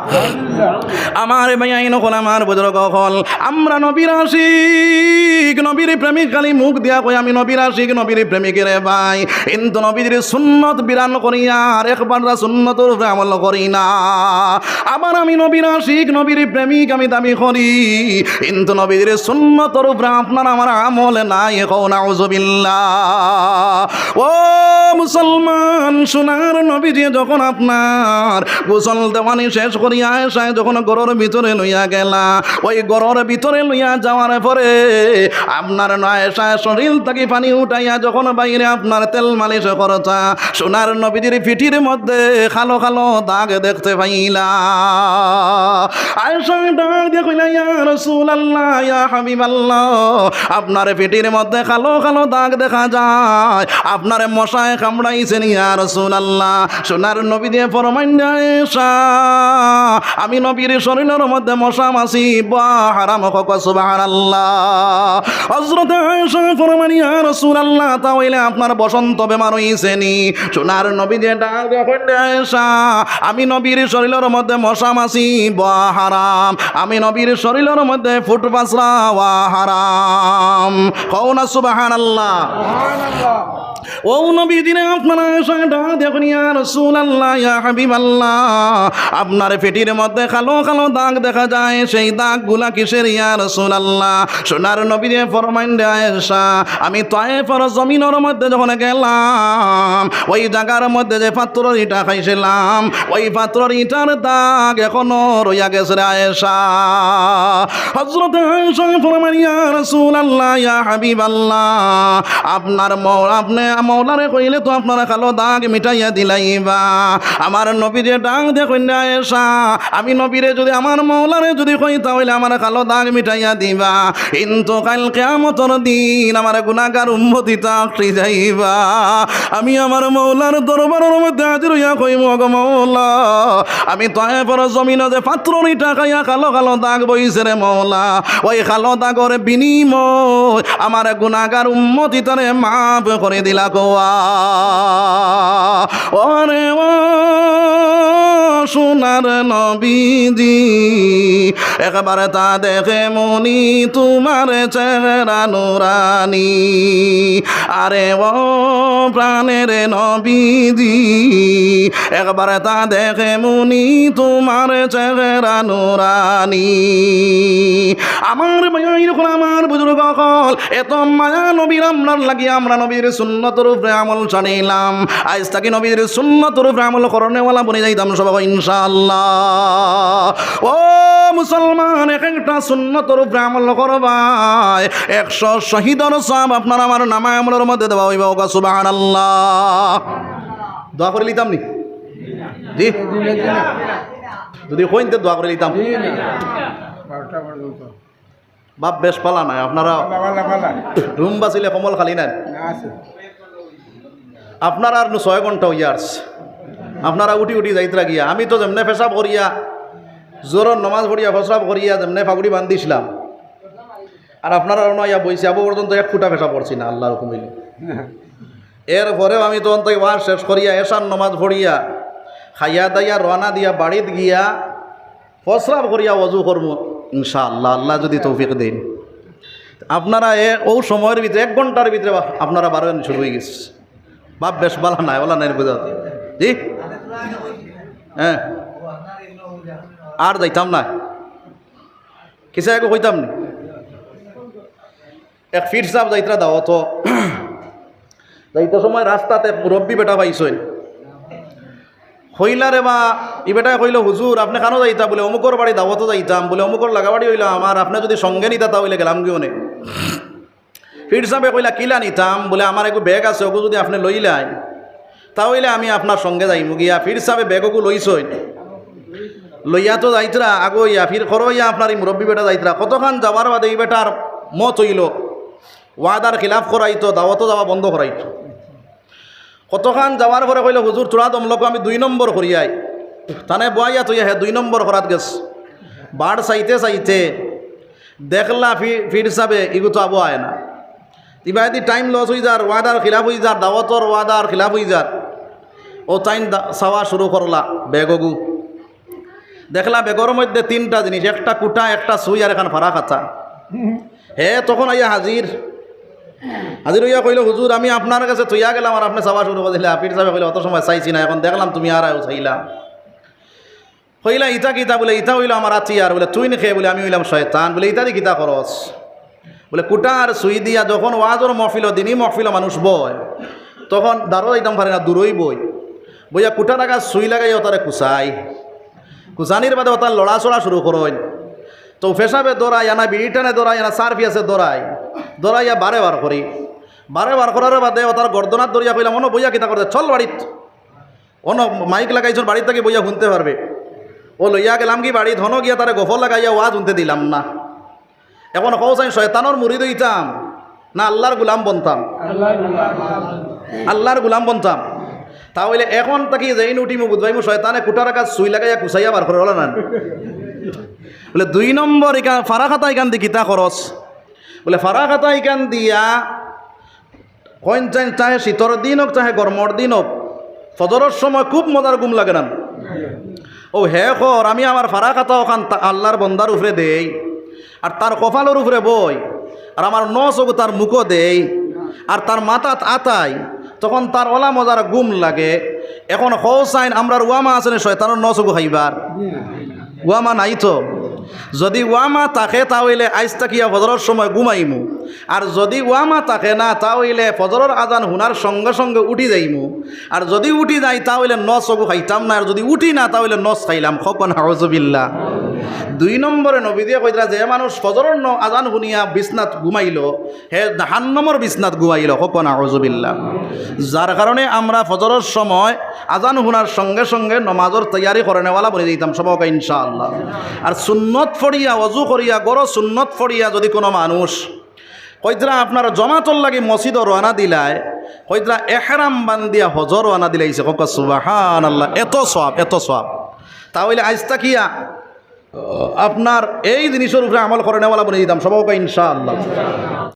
আমার ভাইয়াইন অকল, আমার বুজুর্গ অকল, আমরা নবীর আশিক, নবীর প্রেমিক, খালি মুখ দিয়া কই আমি নবীর আশিক, নবীর প্রেমিক রে ভাই, কিন্তু নবীজির সুন্নত বিরান করি আর একবার সুন্নতর উপরে আমল করি না। আবার আমি নবীর আশিক, নবীর প্রেমিক আমি দাবি করি, কিন্তু নবীজির সুন্নতর উপরে আপনার আমার আমল নাই। কও নাউজুবিল্লাহ। ও মুসলমান, সোনার নবীজি যখন আপনার গোসল দেওয়ানি শেষ করিয়া আয়েশায় যখন ঘরর ভিতরে লইয়া গেলা, ওই ঘরর ভিতরে লইয়া যাওয়ার পরে আপনার আয়েশায় শরীল থাকি পানি উঠাইয়া যখন বাইরে আপনার তেল মালিশ করতা, সোনার নবীজির পিঠির মধ্যে কালো কালো দাগ দেখতে পাইলা। আয়েশা ডাক দিয়া কইলা, "ইয়া রাসূলুল্লাহ, ইয়া হাবিবাল্লাহ, আপনার পিঠির মধ্যে কালো কালো দাগ দেখা যায়, আপনারে মশায় কামড়াইছে নি ইয়া রাসূলুল্লাহ?" সোনার নবীজিয়ে ফরমাইন, "আয়েশা, আমি নবীর শরীলর মধ্যে মশা মাছি বওয়া হারাম।" কও সুবহানাল্লাহ। হযরত আয়েশা ফরমাইন, "ইয়া রাসূলুল্লাহ, তা অইলে আপনার বসন্ত বেমার অইছে নি?" সোনার নবীজিয়ে ডাক দিয়া কইন, "আয়েশা, আমি নবীর শরীলর মধ্যে মশা মাছি বওয়া হারাম, আমি নবীর শরীলর মধ্যে ফুট পাছড়া অওয়া হারাম।" কও না সুবহানাল্লাহ। ও নবীজিরে, আপনার আয়েশা ডাক দিয়া কইন, "ইয়া রাসূলুল্লাহ, ইয়া হাবিবাল্লাহ, আপনার পিঠির মধ্যে কালো কালো দাগ দেখা যায়, সেই দাগগুলা কিসের ইয়া রাসূলুল্লাহ?" সোনার নবীজিয়ে ফরমাইন, "রে আয়েশা, আমি তায়েফর জমিনর মধ্যে যখন গেলাম, ওই জাগার মধ্যে যে পাথরর ইটা খাইছিলাম, ওই পাথরর ইটার দাগ এখনো রইয়া গেছে রে আয়েশা।" হযরত আয়েশা ফরমাইন, "ইয়া রাসূলুল্লাহ, ইয়া হাবিবাল্লাহ, আপনার ম-, আপনে মওলারে কইলে তো আপনারা কালো দাগ মিটাইয়া দিলাইবা। আমার নবীরে ডাক দিয়া কইন না, আয়েশা, আমি নবীরে যুদি আমার মওলারে যুদি কই, তা অইলে আমার কালো দাগ মিটাইয়া দিবা। কিন্তু কাইল কিয়ামতর দিন আমার গুনাহগার উম্মত ইতা আটকি যাইবা। আমি আমার মওলার দরবারর মধ্যে হাজির অইয়া কইমু, ওগো মওলা, আমি তায়েফর জমিনো যে পাথরর ইটা খাইয়া কালো কালো দাগ বইছে রে মওলা, ওই কালো দাগর বিনিময় আমার গুনাহগার উম্মত ইতারে মাফ করি দিলা কওয়া। ওরে ও সোনার নবীজি, একবার তা দেখে মনি তোমার চেহারা নুরানি। আরে ও প্রাণের নবীজি, একবার তা দেখে মনি তোমার চেহারা নুরানি। আমার ভাইয়াইন অকল, আমার বুজুর্গ অকল, এত মায়া নবীর আমরার লাগি, আমরা নবীর সুন্নতর উপরে আমল ছাড়িলাম। আইজ থাকি নবীর সুন্নতর উপরে আমল করনেওয়ালা বনি যাইতাম সবাই ইনশাআল্লাহ। ও মুসলমান, এক একটা সুন্নতর উপরে আমল করবায়, একশো শহীদর সওয়াব আপনার আমার নামায় আমলর মধ্যে দেওয়া অইবো। ওগো সুবহানাল্লাহ। দোয়া করি লিতাম নি? জি? যুদি কইন তে দোয়া করি লিতাম। বাপ বেশ পালা নাই আপনারা। রুম বাঁচিলে কমল খালি নাই। আপনারা আর নু ছয় ঘন্টা অইয়া আরছে। আপনারা উঠি উঠি যাইতরা গিয়া। আমি তো যেমনে পেশাব করিয়া, জোহরর নমাজ পড়িয়া, পেশাব করিয়া যেমনে পাগুড়ি বান্ধিছলাম, আর আপনারা অনো আইয়া বইছি, আবু পর্যন্ত এক ফুটা পেশাব করছি না, আল্লাহর হুকুম অইলে। এরপরেও আমি তখন থাকি ওয়াজ শেষ করিয়া, এশার নমাজ পড়িয়া, খাইয়া দাইয়া রওয়ানা দিয়া বাড়িত গিয়া, পেশাব করিয়া অজু করমু ইনশাআল্লাহ, আল্লায় যুদি তৌফিক দেইন। আপনারা এ, অউ সময়র ভিতরে, এক ঘন্টার ভিতরে বা-, আপনারা বারইন শুরু অইগেছে। বাপ বেশ বালা নাই, ওলা নাই বুঝা। জি? হ্যাঁ। আর যাইতাম না। কিসা একো কইতাম নি? এক পীর সাব যাইতরা দাওয়াতো। যাইতে সময় রাস্তাত এক মুরব্বি বেটা পাইছইন। কইলা রে বা, ই বেটায় কইলো, "হুজুর, আপনে কানো যাইতা?" বুলে, "অমুকর বাড়ি দাওয়াতো যাইতাম।" বুলে, "অমুকর লাগাবাড়ি অইলো আমার, আপনে যুদি সঙ্গে নিতা তা অইলে গেলামগি অনে।" পীর সাবে কইলা, "কিলা নিতাম?" বুলে, "আমার এগু ব্যাগ আছে, অগু যুদি আপনে লইলাইন, তা অইলে আমি আপনার সঙ্গে যাইমু গিয়া।" পীর সাবে ব্যাগ অগু লইছইন, লইয়া তো যাইতরা আগুইয়া, ফির করইয়া আপনার ই মুরব্বি বেটা যাইতরা। কতখান যাওয়ার বাদে ই বেটার মত অইলো, ওয়াদার খিলাফ করাইতো, দাওয়াতো যাওয়া বন্ধ করাইতো। কতখান যাওয়ার পরে কইলো, "হুজুর, থুড়া দম লউক্কা, আমি দুই নম্বর করিয়াই।" তানে বওয়াইয়া থইয়া হে দুই নম্বর করাত গেছে। বার চাইতে চাইতে দেখলা ফি-, পীর সাবে ইগু তো আবো আয় না। ইবায়দি time loss অইযার, ওয়াদার খিলাফ অইযার, দাওয়াতর ওয়াদার খিলাফ অইযার। অউ তাইন দা-, চাওয়া শুরু করলা ব্যাগ অগু। দেখলা ব্যাগর মধ্যে তিনটা জিনিস, একটা কুটা, একটা সুই আর একখান ফাড়া খাতা। হে তখন আইয়া হাজির। হাজির অইয়া কইলো, "হুজুর, আমি আপনার গেছে থইয়া গেলাম আর আপনে চাওয়া শুরু করি দিলা।" পীর সাবে কইলো, "অত সময় চাইছি না, এখন দেখলাম তুমি আর আইও চাইলা।" কইলা, "ইতা কিতা?" বুলে, "ইতা অইলো আমার আতিয়ার।" বুলে, "তুইন কে?" বুলে, "আমি অইলাম শয়তান।" বুলে, "ইতা দি কিতা করস?" বুলে, "কুটা আর সুই দিয়া যখন ওয়াজর মহফিলো, দিনি মহফিলো মানুষ বয়, তখন দারো যাইতাম পারে না, দূরই বই। বইয়া কুটার আগাত সুই লাগাইয়া অতারে কুচাই। কুচানির বাদে অতার লড়াচড়া শুরু করইন। তো পেশাবে দৌড়াইয়া না, বিড়ি টানে দৌড়াইয়া না, সার পিয়াসে দৌড়াই। দৌড়াইয়া বারে বার করি। বারে বার করার বাদে অতার গর্দনাত ধরিয়া কইলাম, "অনো বইয়া কিতা করতে? চল বাড়িত।" অনো মাইক লাগাইছইন, বাড়িত থাকি বইয়া হুনতে পারবে। অউ লইয়া গেলামগি বাড়িত, হনো গিয়া তারে গফ লাগাইয়া ওয়াজ হুনতে দিলাম না। এখন কও চাইন, শয়তানর মুরিদ অইতাম না আল্লার গুলাম বনতাম? আল্লার গুলাম বনতাম। তা অইলে এখন থাকি যেইন উঠিমু, বুঝবায়মু শয়তানে কুটার আগাত সুই লাগাইয়া কুচাইয়া বার করে, অলা না? বুলে, "দুই নম্বর ইখান, ফাড়া খাতা ইখান দি কিতা করস?" বুলে, "ফাড়া খাতা ইখান দিয়া কইন চাইন, চাহে শীতর দিন অউক, চাহে গরমর দিন অউক, ফজরর সময় খুব মজার ঘুম লাগে না?" অউ হে কর, আমি আমার ফাড়া খাতা অখান তা-, আল্লার বন্দার উপরে দেই, আর তার কপালর উপরে বই, আর আমার নস অগু তার মুখো দেই, আর তার মাথাত আতাই, তখন তার অলা মজার ঘুম লাগে। এখন কও চাইন, আমরার ওয়ামা আছে নি শয়তানর নস অগু খাইবার? ওয়ামা নাই তো। যদি ওয়ামা থাকে, তা অইলে আইজ থাকিয়া ফজরর সময় ঘুমাইমু। আর যদি ওয়ামা থাকে না, তা অইলে ফজরর আজান হুনার সঙ্গে সঙ্গে উঠি যাইমু। আর যদি উঠি যাই, তা অইলে নস অগু খাইতাম না। আর যদি উঠি না, তা অইলে নস খাইলাম। কউক্কা নাউজুবিল্লাহ। দুই নম্বরে নবীজিয়ে কইতরা, যে মানুষ ফজরর ন-, আজান হুনিয়া বিছনাত ঘুমাইলো, হে জাহান্নামর বিছনাত ঘুমাইলো। কউক্কা নাউজুবিল্লাহ। যার কারণে আমরা ফজরর সময় আজান হুনার সঙ্গে সঙ্গে নমাজর তৈয়ারি করে নেওয়ালা বনি যাইতাম সবকা ইনশাআল্লাহ। আর সুন্নত পড়িয়া, অজু করিয়া, ঘরো সুন্নত পড়িয়া যদি কোনো মানুষ কইতরা আপনার জমাতর লাগি মসজিদো রওয়ানা দিলায়, কইতরা এহরাম বান্ধিয়া হজো রওয়ানা দিলাইছে, কউক্কা সুবহানাল্লাহ, এত সওয়াব, এত সওয়াব। তা অইলে আইজ থাকিয়া আপনার এই জিনিসর উপরে আমল করে নেওয়ালা বনি যাইতাম সবকা ইনশাআল্লাহ।